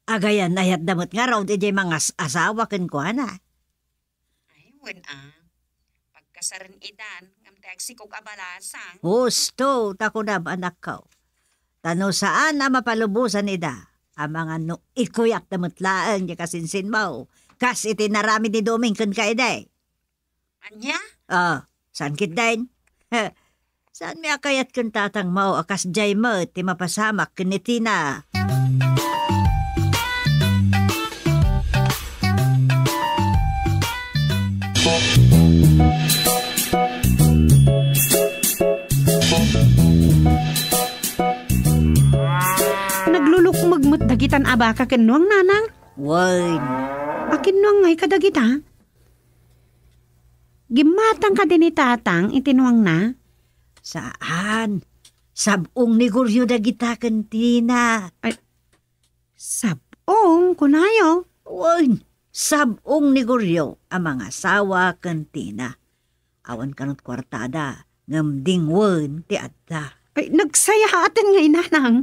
agayan-ayatda met ngarud idiay mangas-asawa kenkuana. Ay, wen a. Pagkasaren idan, ngem ti agsikog a balasang. Husto, ta kunam, anakko. Ta no saan a mapalubosan ida, amangan no ikuyatda met laeng ti kasinsinmo, kas iti naramid ni Doming kenka idi. Ania? Ah, saan ketdin? Saanmi a kayat ken tatangmo a kasdiay met ti mapasamak ken ni Tina. Naglulukmeg met dagitan a baka ken nuang, nanang? Wen. Akin nuang ngay kadagita? Gimmatang kadi ni tatang iti nuangna? Saan. Sab-ong ni Goryo dagita ken Tina. Ay, sab-ong, kunayo? Wen, sab-ong ni Goryo a mangasawa ken Tina. Awan kanut kuartada, ngem dingwen ti adda. Ay, nagsayaaten ngay, nanang.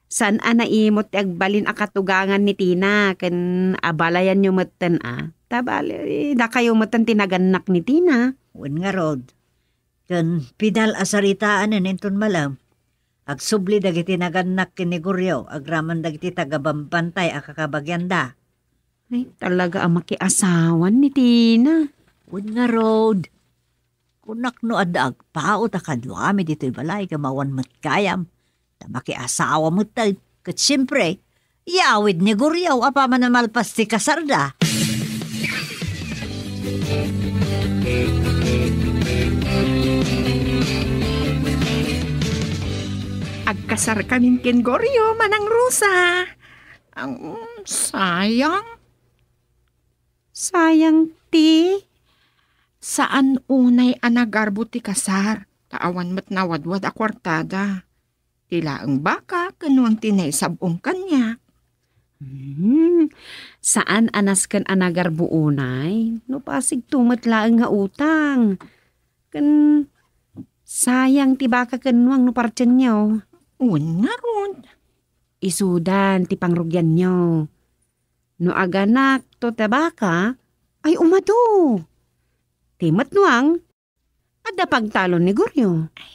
Saan a naimut ti agbalin a katugangan ni Tina ken abalayanyo metten a. Ta bale, dakayo metten ti nagannak ni Tina. Wen ngarud, ken pidal a saritaanen inton malem. Agsubli dagiti nagannak ken ni Goryo agraman dagiti tagabambantay a kakabagianda. Ay, talaga a makiasawan ni Tina. Wen ngarud, kunak no adda agpaut a kaduami ditoy balay ken awan met gayam, ta makiasawa metten. Ket siempre, yawid ni Goryo a paman a malpas ti kasarda. Agkasarkamin ken Goryo, Manang Rosa. Ang, sayang. Sayang ti? Saan unay a nagarbo ti kasar, ta awan met nawadwad a kuartada. Ti laeng baka ken nuang ti naisab-ong kaniak. Hmm, saan a nasken a nagarbo unay, no pasigto met laeng nga utang. Ken sayang ti baka ken nuang no partienyo. Wen ngarud. Isudan ti pangrugianyo. No aganakto ti baka, ay umadu. Ti met nuang, adda pagtalon ni Goryo. Ay,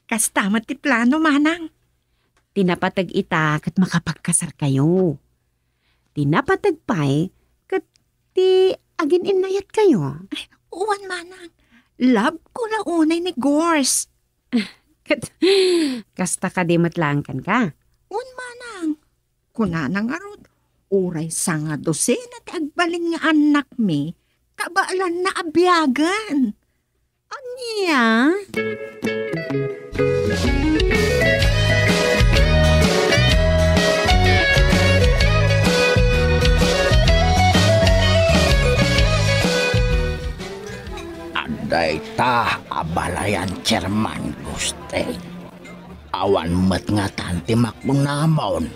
kasta met ti plano, manang. Ti napateg ita ket makapagkasarkayo. Ti napateg pay ket ti agin-innayatkayo. Ay, wen, manang. Love ko la unay ni Gors. Ket kasta kadi met laeng kenka? Wen, manang. Kunana ngarud, uray sanga dosena ti agbalin nga annakmi, kabaelanna a biagen. Ania? Adda ita a balayan, Chairman Gusting. Awan met ngatan ti makunamon.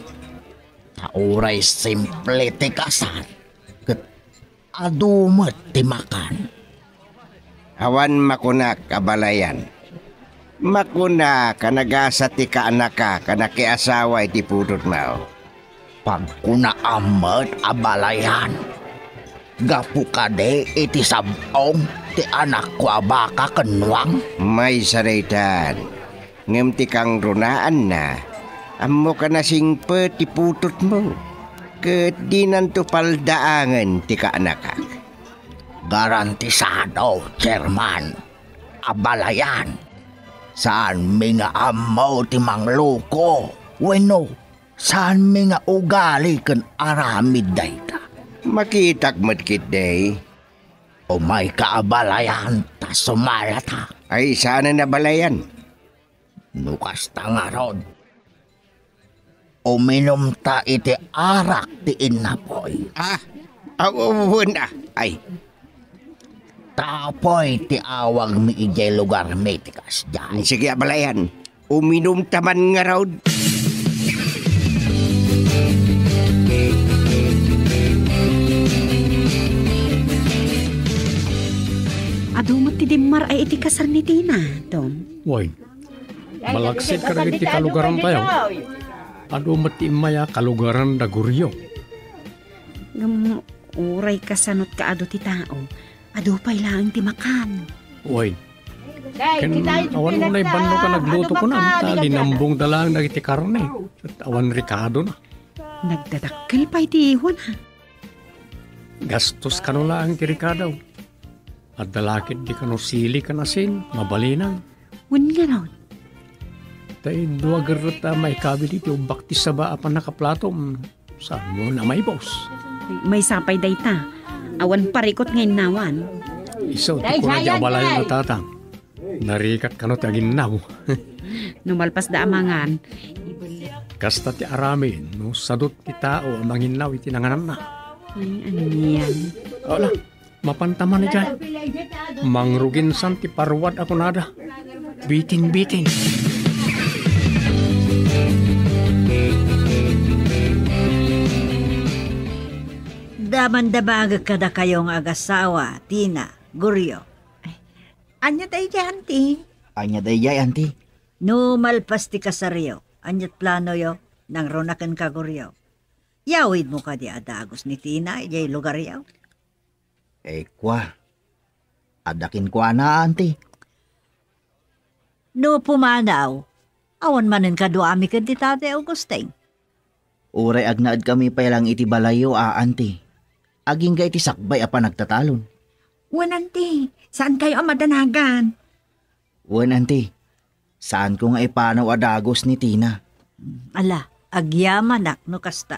Ta uray simple ti kasar, ket adu met ti makan. Awan makunak a balayan. Makunak a nagasa ti kaanaka a nakiasawa iti pudotmo. Pagkunaam met a balayan. Gapu kadi iti sab-ong ti anakko a baka ken nuang? Maysa daytan. Ngem ti kangrunaanna, ammok a nasingpet ti putotmo, ket dinanto paldaangen ti kaanakak. Garantisado, Chairman, a balayan. Saanmi nga ammo ti mangloko wenno saanmi nga ugali ken aramid dayta. Makitak met ketdi. Umayka a balayan ta sumalata. Ay, saanen a balayan? No kasta ngarud, uminumta iti arak ti innapoy. Ah, aw, aw, wen, ah, ay. Ta apoy ti awagmi idiay lugarmi ti kasdiay. Sige, a balayan. Uminumta man ngarud. Adu met ti dimmar-ay iti kasar ni Tina, Tom. Wen, malaksid kadagiti kalugarantayo. Adu met ti immay a kalugaran da Goryo. Ngem uray kasano ti kaadu ti tao, adu pay laeng ti makan. Wen, ken awan unay banno ka nagluto kunam, ta linambongda laeng dagiti karne, ket awan rikadona. Nagdadakkel pay ti ihuna. Gastos kano laeng ti rikado. Adda la ketdi kano sili ken asin, mabalinen. Wen ngarud. Ta dua garrot a maikabid iti ubbak ti saba a pannakaplatom. Saanmo a maibus? Maysa pay dayta. Awan parikut nga innawan. Isu ti kuna ti abalayan a tatang. Narigat kano ti aginnaw. No malpasda a mangan. Kasta ti aramid, no sadut ti tao a manginnaw iti nangananna. Ay, anian. Ala, mapanta man idiay. Mangruginsan ti paruad a kunada. Biting-biting. Damandamagek kadakayo nga agasawa, Tina, Goryo. Ania daydiay, anti? Ania daydiay, anti? No malpas ti kasaryo, ania ti planoyo? Nangruna kenka, Goryo. Yawidmo kadi a dagus ni Tina idiay lugaryo? Eh, kua. Adda kenkuana, anti. No pumanaw, awan manen kaduami ken ti Tatay Augusting. Uray agnaedkami pay lang iti balayyo a, anti. Agingga iti sakbay a panagtatalon. Wen, anti, saankayo a madanagan. Wen, anti, saanko nga ipanaw a dagus ni Tina. Ala, agyamanak no kasta.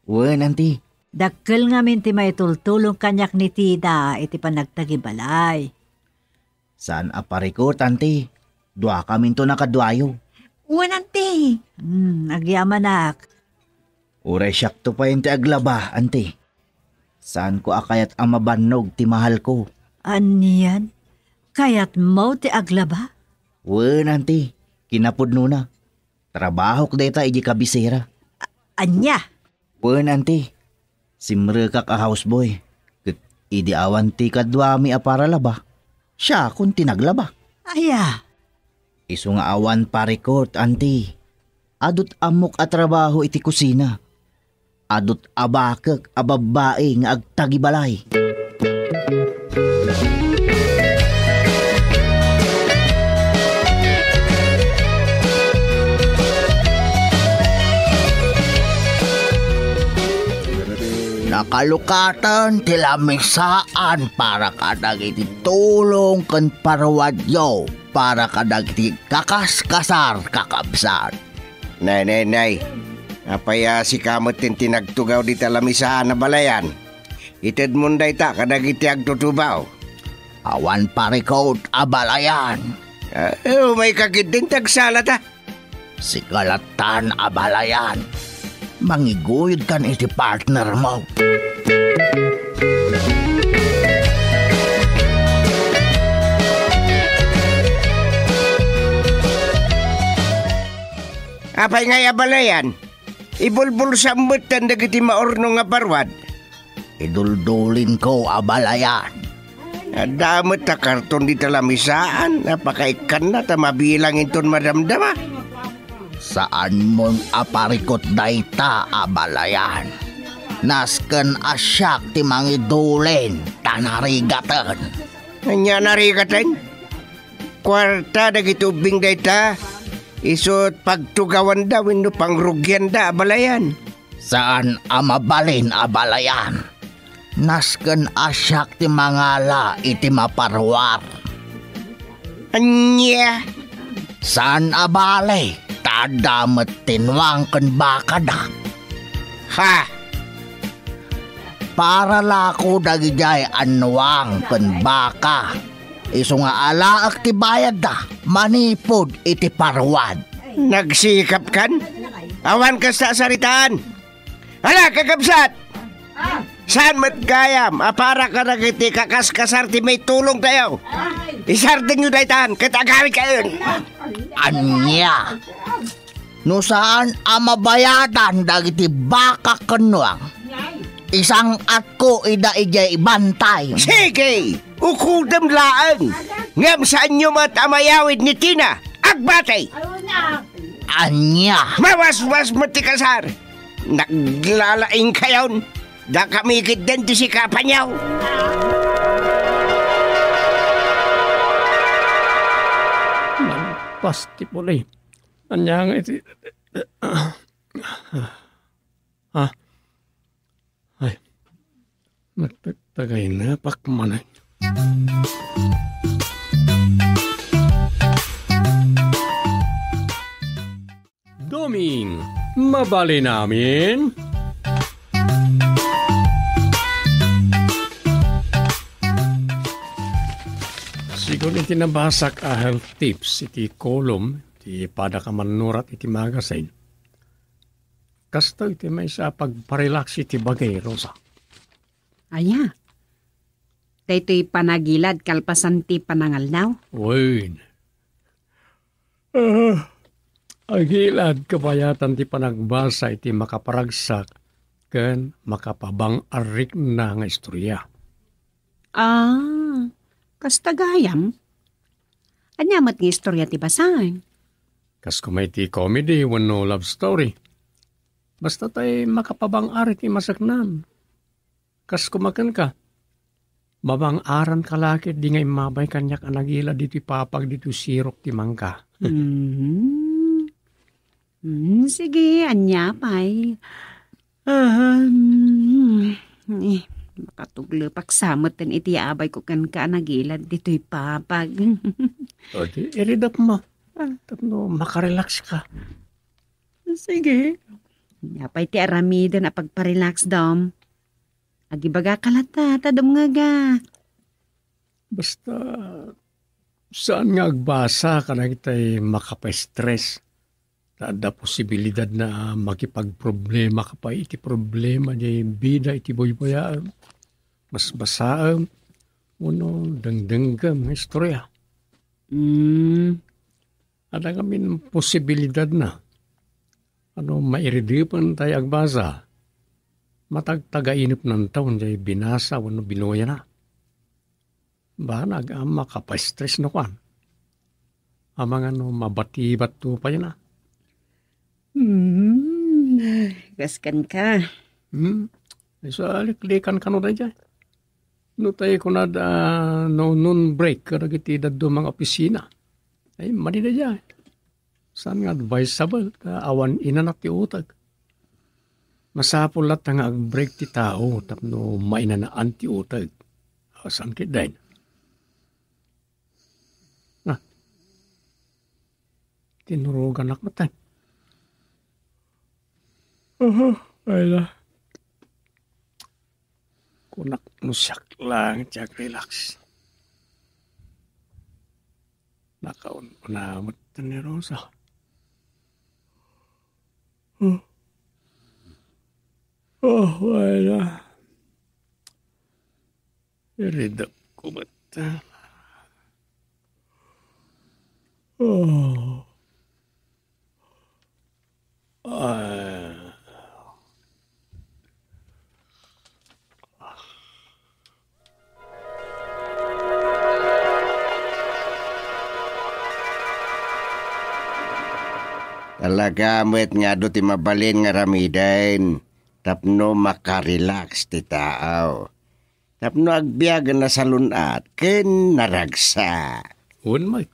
Wen, anti. Dakkel ngamin ti maitultulong kaniak ni Tina iti panagtagibalay. Saan a parikut, anti. Duakaminto a kaduayo. Wen, anti. Hmm, agyamanak. Uray siakto pay ti aglaba, anti. Saanko a kayat a mabannog ti mahalko. Anian? Kayatmo ti aglaba? Wen, anti. Kinapudnona. Trabahok dayta idiay kabisera. A-, ania? Wen, anti. Simrekak a houseboy. Ket idi awan ti kaduami a paralaba, siakon ti naglaba. Aya? Isu nga awan parikut, anti. Adut ammok a trabaho iti kusina. Adut abakek a babbai nga agtagibalay. Nakalukaten ti lamisaan para kadagiti tulong ken paruadyo para kadagiti kakaskasar, kakabsat. Nay, nay, nay. Apay a sika met ti nagtugaw dita lamisaan a balayan? Itedmon dayta kadagiti agtutubaw. Awan parikut a balayan. Ah, umayka ketdin ti agsalata. Sika lattan a balayan. Mangiguyodkan iti partnermo. Apay ngay a balayan? Ibulbulsam metten dagiti maurnong a paruad. Iduldulinko a balayan. Adda met a karton dita lamisaan a pakaikkanna ta mabilang inton madamdama. Saanmon a parikut dayta a balayan. Nasken a siak ti mangidulin ta narigaten. Ania narigaten? Kuarta dagiti ubbing dayta, isut' pagtugawanda wenno pangrugianda a balayan. Saan a mabalin a balayan. Nasken a siak ti mangala iti maparuar. Ania? Saan a bale, ta adda met ti nuang ken bakada. Ha? Paralako dagidiay a nuang ken baka. Isu nga alaek ti bayadda manipud iti paruad. Nagsikapkan? Awan kasta a saritaan. Ala, kakabsat! Saan met gayam a para kadagiti kakaskasar ti maitulongtayo? Isardengyo daytan ket agawidkayon. Ania? No saan a mabayadan dagiti baka ken nuang, isang-atko ida idiay bantay. Sige! Ukodem laeng! Ngem saanyo met a mayawid ni Tina. Agbati! Ania? Mawaswas met ti kasar! Naglalaingkayon! Dakami ketdin ti sikapanyo! Nagpas ti puli. Ania nga iti, ah, ay, nagtagtagaynapak manen. Doming, mabalin amin? Sigun iti nabasak a health tips iti column ti Padak a Mannurat iti magazine, kastoy ti maysa a pagparelax iti bagay, Rosa. Ania? Daytoy panagilad kalpasan ti panangaldaw? Wen. Ah, agilad kabayatan ti panagbasa iti makaparagsak ken makapabang-arikna nga istorya. Ah, kasta gayam? Ania met nga istorya ti basaem? Kas koma iti comedy wenno love story. Basta tay makapabang-arik ti maseknan. Kas koma kenka, mabang-aranka la ketdi nga immabay kaniak a nagilad ditoy papag ditoy sirok ti mangga. Mhm. Mm, sige, ania pay? Ah, mm, eh, makatuglepak sa metten iti abayko kenka a nagilad ditoy papag. O, di, iridep mo. Ah. Tapno makarelax ka. Sige. Ania pay ti aramiden a pagparelax, Dom? Agibagaka latta, ta dumngegak. Basta, saan nga agbasa kadagitay makapastress. Ta adda posibilidad na makipagproblemaka pay iti problema diay bida iti buybuyaem, basbasaem, wenno dengdenggem nga istorya. Mm. Adda ngamin posibilidadna. Ano, mairidepen tay agbasa. Matagtagainepnanto diay binasa wenno binuyana. Banag a makapastress no kuan. Amangan no mabatibatto pay na. Hmm, kaskan ka. Hmm? Isu a liklikan kano daydiay. No tay kunada, no, noon break kadagiti dadduma nga opisina. Ay, madi daydiay. Saan nga advisable ta awan inana ti utag? Masapul latta nga ag-break ti tao tapno mainanaan ti utag. Saan ketdin? Ah. Tinuruganak met, ay. Aha, ay na. Kunak no siak lang ti ag-relax. Nakaun-una met ni Rosa. Huh? Oh, wala. Iridep ko met. Oh. Ah. Talaga met nga adu ti mabalin nga aramiden tapno makarelax ti tao. Tapno agbiagen a salun-at ken naragsak. Wen met.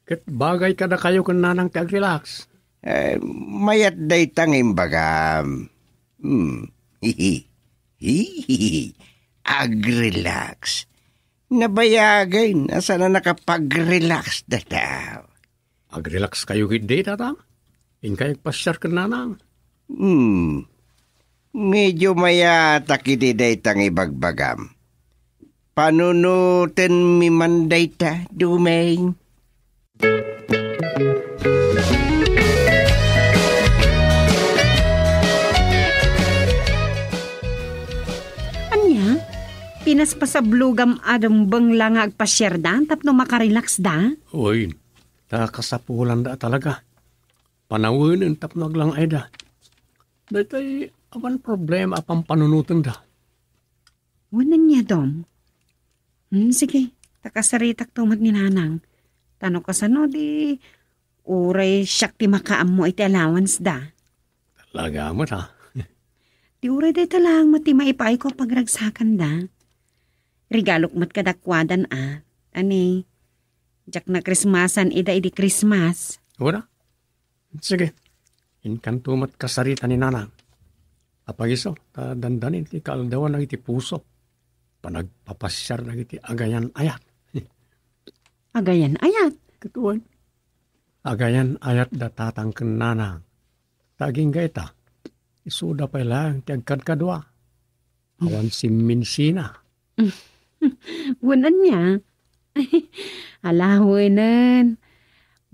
Ket bagay kadakayo ken nanang ti ag-relax. Eh, mayat dayta nga imbagam. Hmm. Ag-relax. Nabayagen a saan a nakapag-relax dayta. Ag-relax kayo ketdi, Tatang? Inkay agpasiar ken nanang. Hmm. Medyo mayatak iti dayta nga ibagbagam. Panunotenmi man dayta, Doming. Ania? Pinaspasablogam a dumbeng la nga agpasiarda tapno makarelaxda? Uy, ta kasapulanda talaga. Panawenen tapno aglang-ayda. Daytoy awan problema a pampanunotenda. Wen ania, Dom? Hmm, sige, ta kasaritakto met ni Nanang. Ta no kasano, di Uray siak ti makaammo iti allowance da. Talaga met, ha? Ti uray dayta laeng met ti maipaayko a pagragsakanda. Regalok met kadakuadan a, ani, diak na Christmasan ida idi Christmas. Wala. Sige. Inkanto met kasarita ni Nanang. Apay isu, ta dandani ti kaaldawan dagiti puso. Panagpapasiar dagiti agayan-ayat. Agayan-ayat? Katuan. Agayan-ayat da tatang ken nanang. Ta agingga ita, isuda pay laeng ti agkadkadua. Awan simminsina. Wen ania? Alawenen.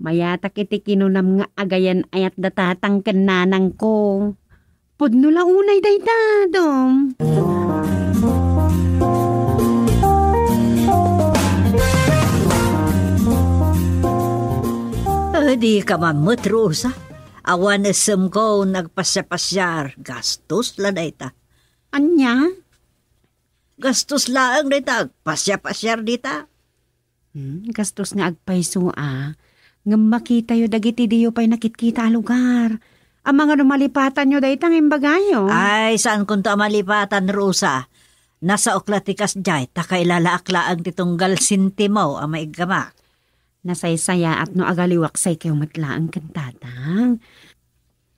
Mayatak iti kinunam nga agayan-ayat da tatang ken nanangko. Pudno la unay dayta, Dong. Adi ka man met, Rosa. Awan esemko nagpasiapasiar. Gastos la dayta. Ania? Gastos laeng dayta agpasiapasiar dita. Hmm, gastos nga agpayso a. Ngem makitayo dagiti diyo pay nakitkita a lugar. Amangan no malipatanyo dayta nga imbagayo. Ay, saankonto a malipatan, Rosa. Nasaok la ti kasdiay, ta kailalaak laeng ti tunggal sentimo a maiggamak. Nasaysayaat no agaliwak say kayo met laeng ken tatang.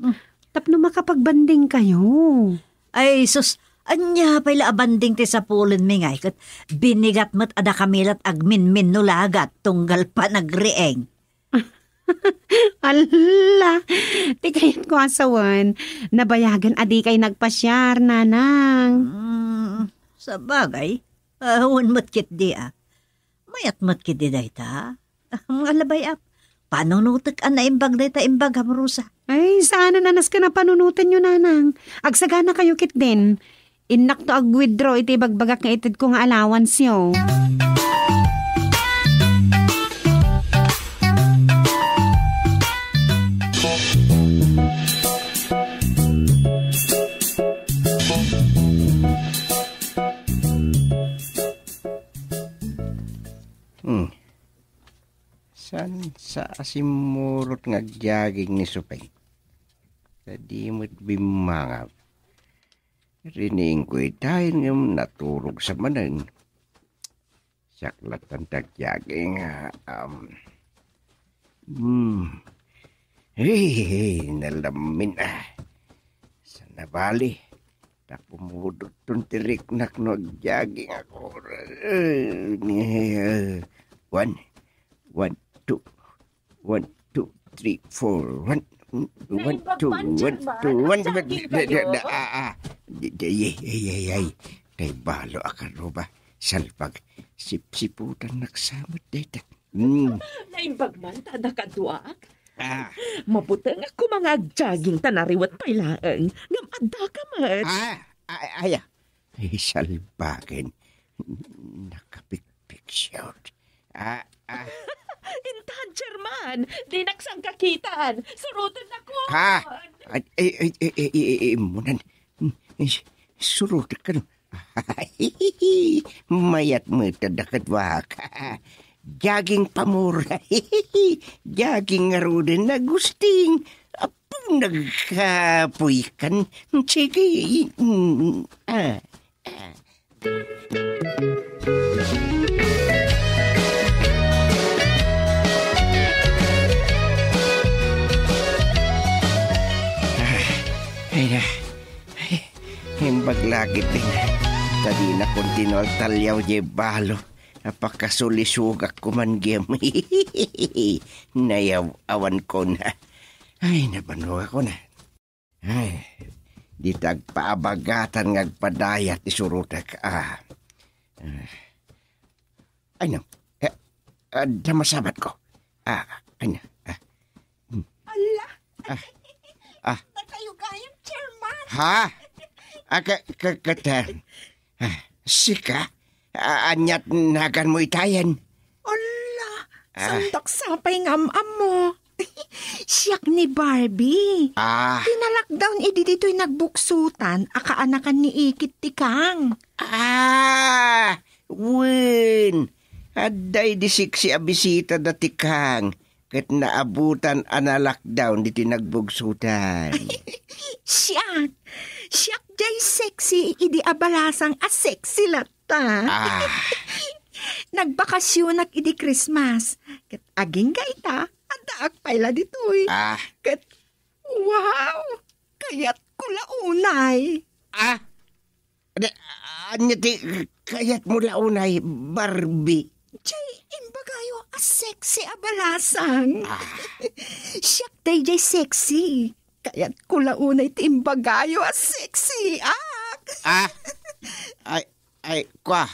Hmm. Tapno makapagbanding kayo. Ay, sus, ania pay la a banding ti sapulenmi ngay ket binigat met a dakami lat agminminno lagat tunggal panagriing. Alla, ti kayatko a sawen, nabayagen a dikay nagpasiar, nanang. Hmm, sabagay, awan met ketdi a. Mayat met ketdi dayta. Ah, nga labay, ap. Panunotek a naimbag dayta imbag, Amorosa. Ay, saan a nasken a panunotenyo, nanang. Agsagana kayo ketdin. Innakto ag-withdraw iti ibagbagak nga itedko nga allowance-yo. Hmm. Saan sa a simmurot nga agjaging ni Supeng? Ta di met bimmangam. Riniingko itayen ngem naturog sa manen. Siak lattan ti agjaging, ah, um, hmm. Hey, hey, nalamin, ah. Sa nabali. Ta pumudot ton ti riknak no agjaging ako. Eh, one, one, two, one, two, three, four, one, one, two, one, two, one, ah, ah. Di, di, ay, ay, ay, ay. Kay balo a karuba. Salpag. Sipsiputan naksamat dayta. Hmm. Naimbag man ta adda kaduak. Ah. Mabuteng a koma nga agjaging ta nariwet pay laeng. Ngem adda ka met. Ah, ay, ay, ah. Ay, salbagen. Nakapikpik short. Ah, ah. Intan, Chairman, dinak sangkakitan. Suroten ako. Ha? Ay, ay, ay, ay, ay, ay, ay, munan. Surotek kano. Mayat met a dakaduak. Jaging pamor. Jaging ngaruden, Agustin. Apo, nagkapoy kan. Sige. Mm, ah, ah. Ay, na. Ay, imbag lagi din. Ta dina kontinuar talyaw diay balo. Apakasulisugak koman gem. Nayaw-awan ko na. Ay, nabannog ako na. Ay, dita agpaabagatan nga agpadayat ti surotek. Ah. Ah. Ay, no. Eh, adda masabat ko. Ah, ay, no. Ah. Hmm. Ala! Ah. Ah. Nakayo gayam, Chairman. Ha? Ah, ka, ka, katan. Ah, sika? Ah, aniat naganmo itayen? Ala, ah, sandak sapay nga am-ammo. Siak ni Barbie. Ah. Ti na-lockdown idi ditoy nagbuksutan a kaanakan ni Ikit ti Kang. Ah, wen. Adda idi siksi a bisita da ti Kang. ket naabutan a na-lockdown ditoy nagbugsotan. Siak! Siak jay sexy idi a balasang a sexy latta. Ah. Nagbakasionak idi Christmas. Ket agingga ita, addaak pay la ditoy. Ah. Ket, wow! Kayatko la unay. Ah! Ania ti kayatmo la unay, Barbie? Jay imbagayo a sexy a balasang. Ah. Siak dayjay sexy. Kayatko la unay ti imbagayo a sexy, ah. Ah. Ay, ay, kwa.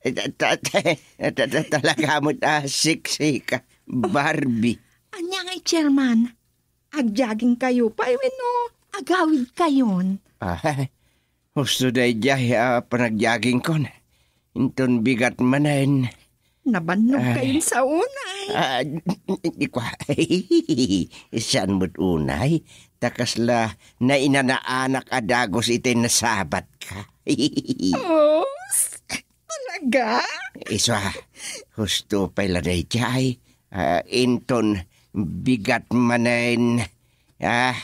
Eh, ta-, ta-, ta-, ta-, ta-, talaga mo, ah, sexy ka, Barbie. Ania ngay, Chairman? Agjogging kayo pay wenno agawid kayon? Ah, husto dayjay a panagjoggingkon. Inton bigat manen. Nabannog Ah. kayon sa unay. Ah, di kwa. Saan mo't unay? Ta kasla nainanaanak a dagus itay nasabat ka. Oh, s-, talaga? Isu a, husto pay la dayjay. Ah, inton bigat manen. Ah,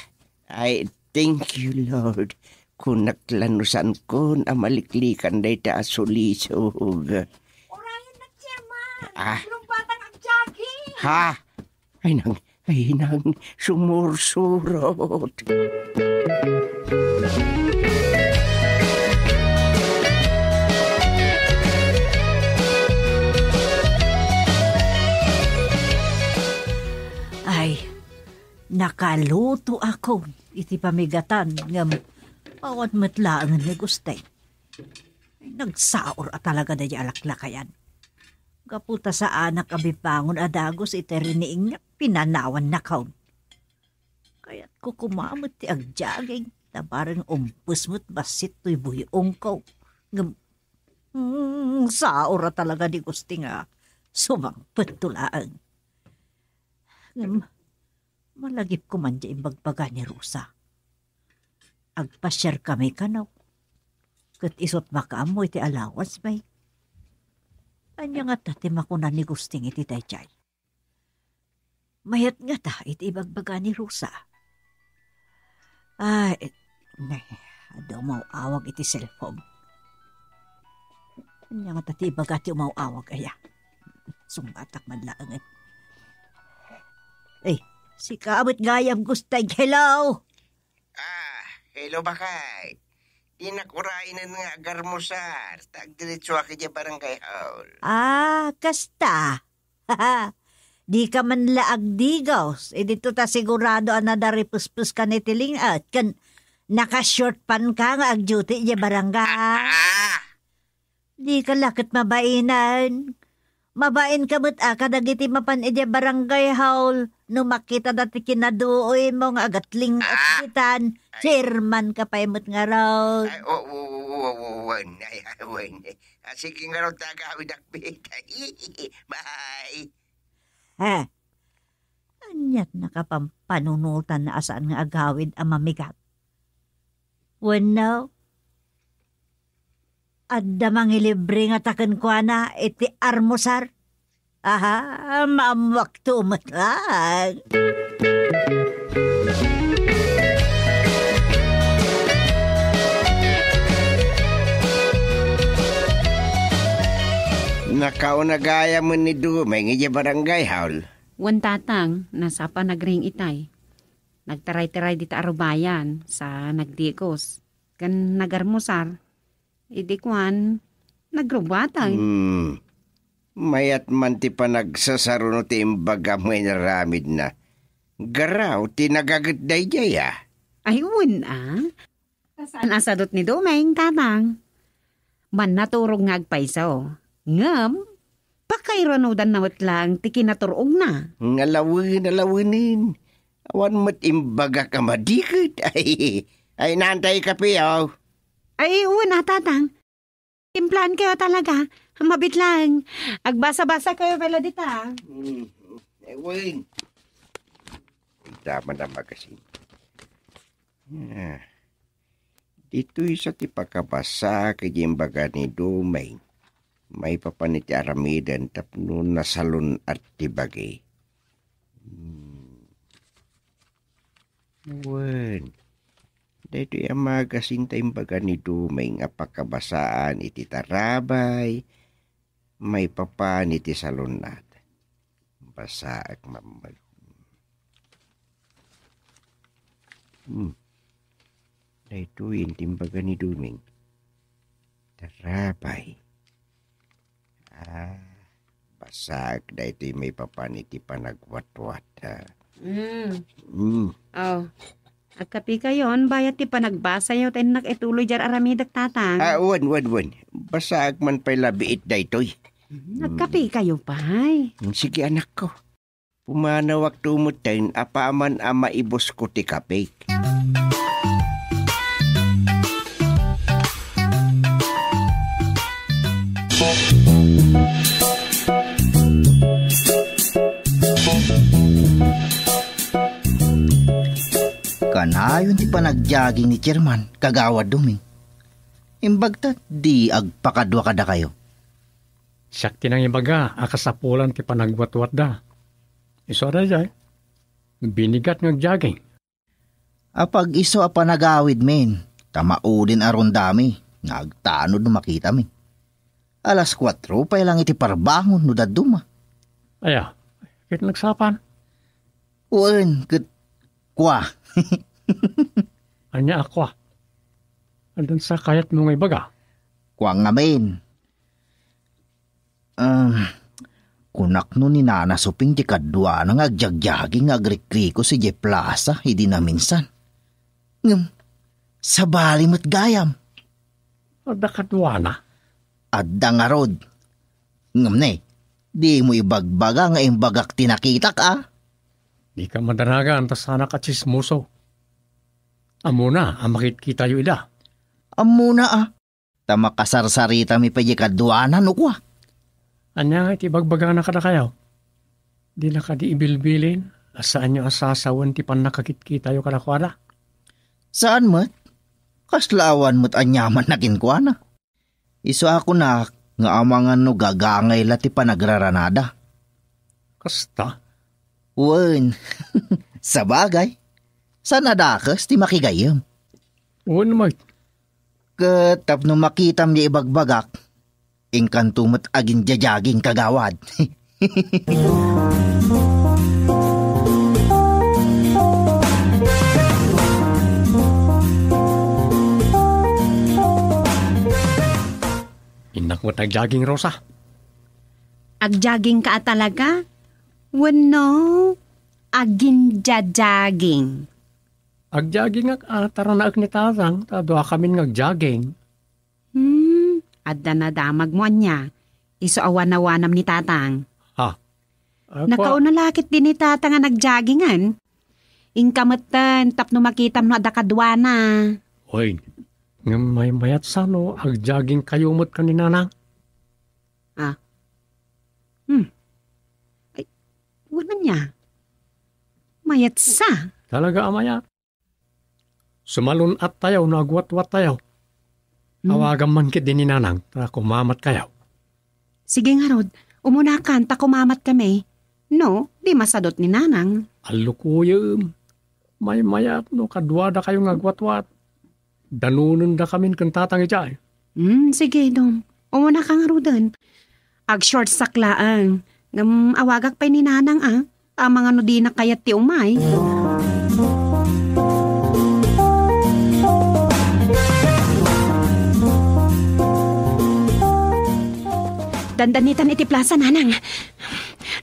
I thank you, Lord. Kunak la no saankon a maliklikan dayta a sulisog. Urayan na, Chairman. Ah. Irumbatan ang jogging. Ha? Ay nang, ay nang, sumursurot. Ay, nakaluto ako iti pamigatan ngem awan met laengen ni Gusting. Ay, nagsaor a talaga daydi a laklakayan. Gapu ta saanak a bibangon a dagus iti riniing nga pinanawannakon. Kayatko koma met ti agjogging, ta bareng umpes met bassit toy buy-ongko. Ngem, mm, saor a talaga ni Gusting a sumangpetto laeng. Ngem, malagipko man diay imbagbaga ni Rosa. Agpasiarkami kano. Ket isu't makaammo iti allowance mi. Ania ngata ti makuna ni Gusting iti daydiay? Mayat ngata iti ibagbaga ni Rosa. Ay, nay, adda umaw-awag iti cellphone. Ania ngata ti ibaga ti umaw-awag aya? Sungbatak man laengen. Ay, sika met gayam, Gusting. Hello! Ah, hello, baket. Dinak uraynen nga agarmusar, ta agdiretsoak idiay barangay hall. Ah, kasta. Dika man la agdigos, idinto ta sigurado a nadaripuspuska iti ling-et, ken naka-short pant ka nga agduty idiay barangay. Ah! Dika la ket mabainen. Mabainka met a kadagiti mapan idiay barangay hall no makitada ti kinaduoymo nga agatling-et ditan, chairman ka pay met ngarud. Ay, o, o, o, o, o, wen. Ay, ay, wen. Ah, sige ngarud ta agawidak, bet. Bye. Ha? Aniat nakapampanunotan a saan nga agawid a mamigat? Wenno, adda mangilibre ngata kenkuana iti armusar? Aha, maammuak to met laeng. Nakauna gayam ni Dumeng idiay barangay hall. Wen, tatang, nasapa nagring itay. Nagtaray-taray dita arubayan, sa nagdigos. Ken nagarmusar, idi kuan, nagrubatang. Hmm. Mayat man ti panagsasaruno ti imbagam nga inaramidna. Garaw ti nagaget daydiay, a. Ay, wen, a. Saan a sadut ni Dumeng, tatang? Mannaturog nga agpayso. Ngem, pakairanudanna met laeng ti kinatur-ogna. Nga lawen a lawenen. Awan met imbagak a madiket. Ay, ay, naantay kape, oh. Ay, wen a, tatang. Timplaankayo talaga. Mabiit laeng. Agbasa-basa kayo pala dita. Hmm. Eh, wen. Ita man ang magasin. Ah. Ditoy sa ti pakabasa ket imbaga ni Dumeng, maipapan iti aramiden tapno nasalun-at ti bagi. Hmm. Wen, daytoy a magasin ta imbaga ni Dumeng a pakabasaan iti tarabay maipapan iti salunat. Basaak mamag-, hmm. Daytoy ti imbaga ni Dumeng. Tarabay. Ah, basaak daytoy maipapan iti panagwatwat, ah. Mm. Mm. Oh. Agkapikayon, bayat ti panagbasayo, ta innak ituloy diay aramidek, Tatang. Ah, wen, wen, wen. Basaak man pay labiit daytoy. Mm, agkapikayo pay. Mm, sige, anakko. Pumanawak tumeten apaman a maibusko ti kapik. Kanayon ti panagjogging ni Chairman, Kagawad Dumeng. Imbagta di agpakadua kadakayo. Siak ti nangibaga a kasapulan ti panagwatwatda. Isu a daydiay, binigat nga agjogging. Apag-isu a panagawidmi, ta maudin a rondami nga agtanod no makitami. Alas kuatro pay lang iti parbangon no dadduma. Aya, ket nagsapan? Wen, ket kua. Ania a kua? Addan sa kayatmo nga ibaga? Kua ngamin. Ah, kunak no ni Nana Suping ti kaduana nga agjagjaging nga agrikrikos idiay plasa idi naminsan. Ngem, sabali met gayam. Adda kaduana? Adda ngarud. Ngem ne, dimo ibagbaga nga imbagak ti nakitak, a? Dika madanagan ta sanak a tsismoso. Ammona a makitkitayo ida. Ammona, a? Ta makasarsaritami pay diay kaduana no kua. Ania nga iti ibagbagana kadakayo? Dina kadi ibilbilin a saanyo a sasawen ti pannakakitkitayo kadakuada? Saan met. Kasla awan met aniaman na kenkuana. Isu a kunak nga amangan no gagangay la ti panagraranada. Kasta? Wen. Sabagay. Saan a dakes ti makigayyem? Wen met. Ket tapno makitam diay ibagbagak, inkanto met aginjajaging, kagawad. Innak met agjaging, Rosa. Agjagingka a talaga? Wenno aginjajaging? Agjagingak a, taranaek ni Tatang, ta duakamin nga agjaging. Hmm, adda nadamagmo ania? Isu a wanawanam ni Tatang. Ha? Ah, nakauna la ket di ni Tatang a nagjagingan. Inka metten tapno makitam no adda kaduana. Oy, ngem maymayat sa no agjagingkayo met ken ni Nanang? Ah. Hmm. Ay, wen ania? Mayat sa. Talaga a mayat. Sumalun-attayo no agwatwattayo. Hmm. Awagam man ketdi ni Nanang, ta kumamatkayo. Sige ngarud, umunakan ta kumamatkami. No, di masadut ni Nanang. Allukoyem. Maymayat no kaduadakayo nga agwatwat. Danonendakamin ken Tatang idiay. Hmm, sige, Dong. Umunaka ngaruden. Ag-shortsak laeng. Ngem awagak pay ni Nanang, a. Amangan no dina kayat ti umay. Dandanitan iti plasa, Nanang.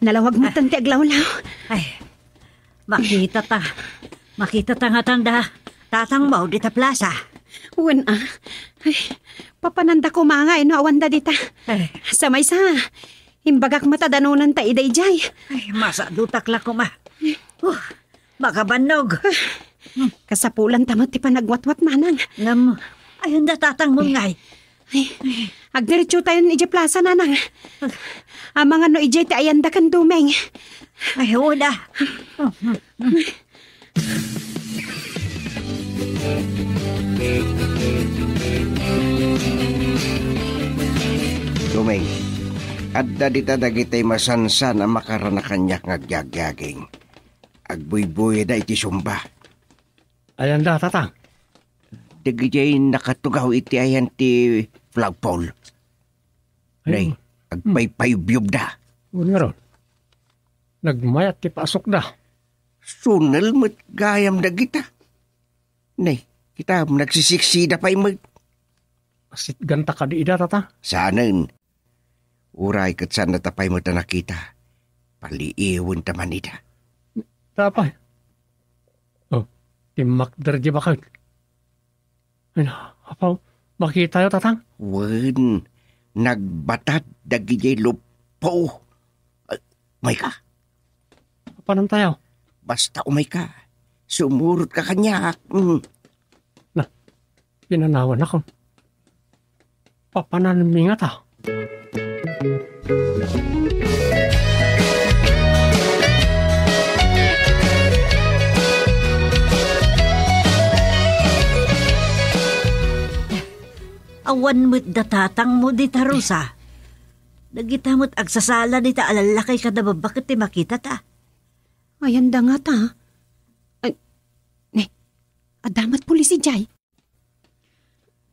Nalawag metten ti aglawlaw. Ay, makita ta. Makita ta nga tanda. Tatangmo dita plasa. Wen, a. Ay, papananda koma nga no awanda dita. Ay. Sa maysa, imbagak met a danonenta ida idiay. Ay, masadutak la koma. Uh, makabannog. Kasapulanta met ti panagwatwat, Nanang. Ngem, ay, anda Tatangmo ngay? Ay, agdiretsotayon idiay plasa, Nanang. Amangan no idiay ti ayanda ken Dumeng. Ay, wen a. Dumeng, adda dita dagiti masansan a makarana kaniak nga agyagyaging. Agbuybuyda iti sumba. Ayanda, Tatang? Dagidiay nakatugaw iti ayan ti flagpole. Ay, Nay, hmm. Agpaypayubyubda. Wen ngarud, nagmayat ti paasukda. Sunel met gayam dagita. Nay, kita, nagsisiksida pay met. Asitganta kadi ida, Tatang? Saanen. Uray ket saannata pay met a nakita, paliiwenta man ida. Apay? Oh, timmakder di baket. Ay, apaw, makitayo, Tatang? Wen, nagbatad dagidiay luppo. Ay, umayka. Apanantayo? Basta umayka. Sumurotka kaniak. Mm. Na, pinanawan ako. Papananmi ngata. Awan met da tatangmo dita, Rosa. Dagita met agsasala dita a lallaki kada babba ket ti makitata. Ayanda ngata. Ay, ne, adda met pulis idiay.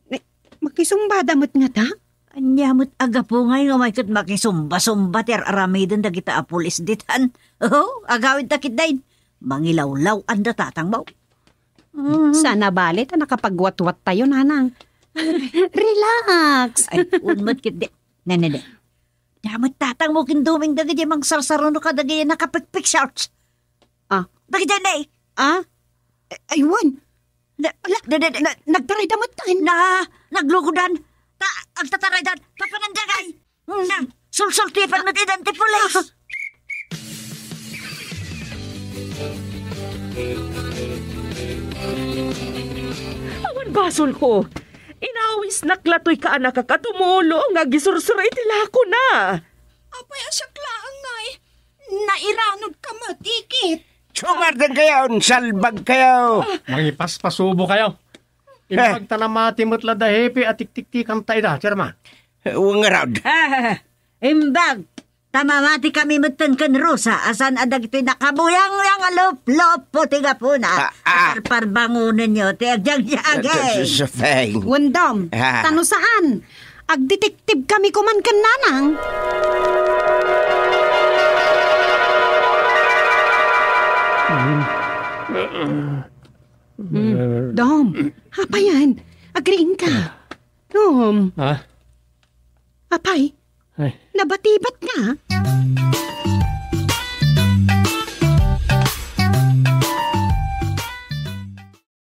Ne, makisumbada met ngata? Ania met a gapu ngay nga umay ket makisumba-sumba ti ar-aramiden dagita a pulis ditan? Oh, agawidta ketdin. Mangilawlaw-an da tatangmo. Mm. Saan a bale ta nakapagwatwattayo, nanang. Relax. Ay, unmet ketdi. Nene, de. Damet tatangmo ken Doming dagiti mangsarsaruno kadagiti nakapikpik shorts. Ah. Dagiti ne. Ah? Ay, wen. Na, ala, na, na, na, nagtarayda met tayo. Na, naglugodan. Ta, agtataraydan. Papanandagay. Na, sulsultipan met idan ti pulis. Awan basolko. Inawisnak la toy kaanakak a tumulong nga agisursuro iti lakona. Apay a siak laeng ngay? Nairanodka met, ikit. Sumardengkayo, salbagkayo. Mangipaspasubokayo. Imbag ta namati met la da Hepe a tiktiktikanta ida, Chairman. Wen ngarud. Ah, imbag ta mamatikami metten ken Rosa a saan a dagitoy nakabuyangyang a luplupo ti gapuna. Ah, ah. Parparbangonenyo ti agyagyagay. Sus, Feng. Wendom, Ah. ta no saan, agdetective kami koman ken nanang. Mm. Dom, apay yan? Agriingka. Dom. Ha? Apay, Ay. Nabatibat nga.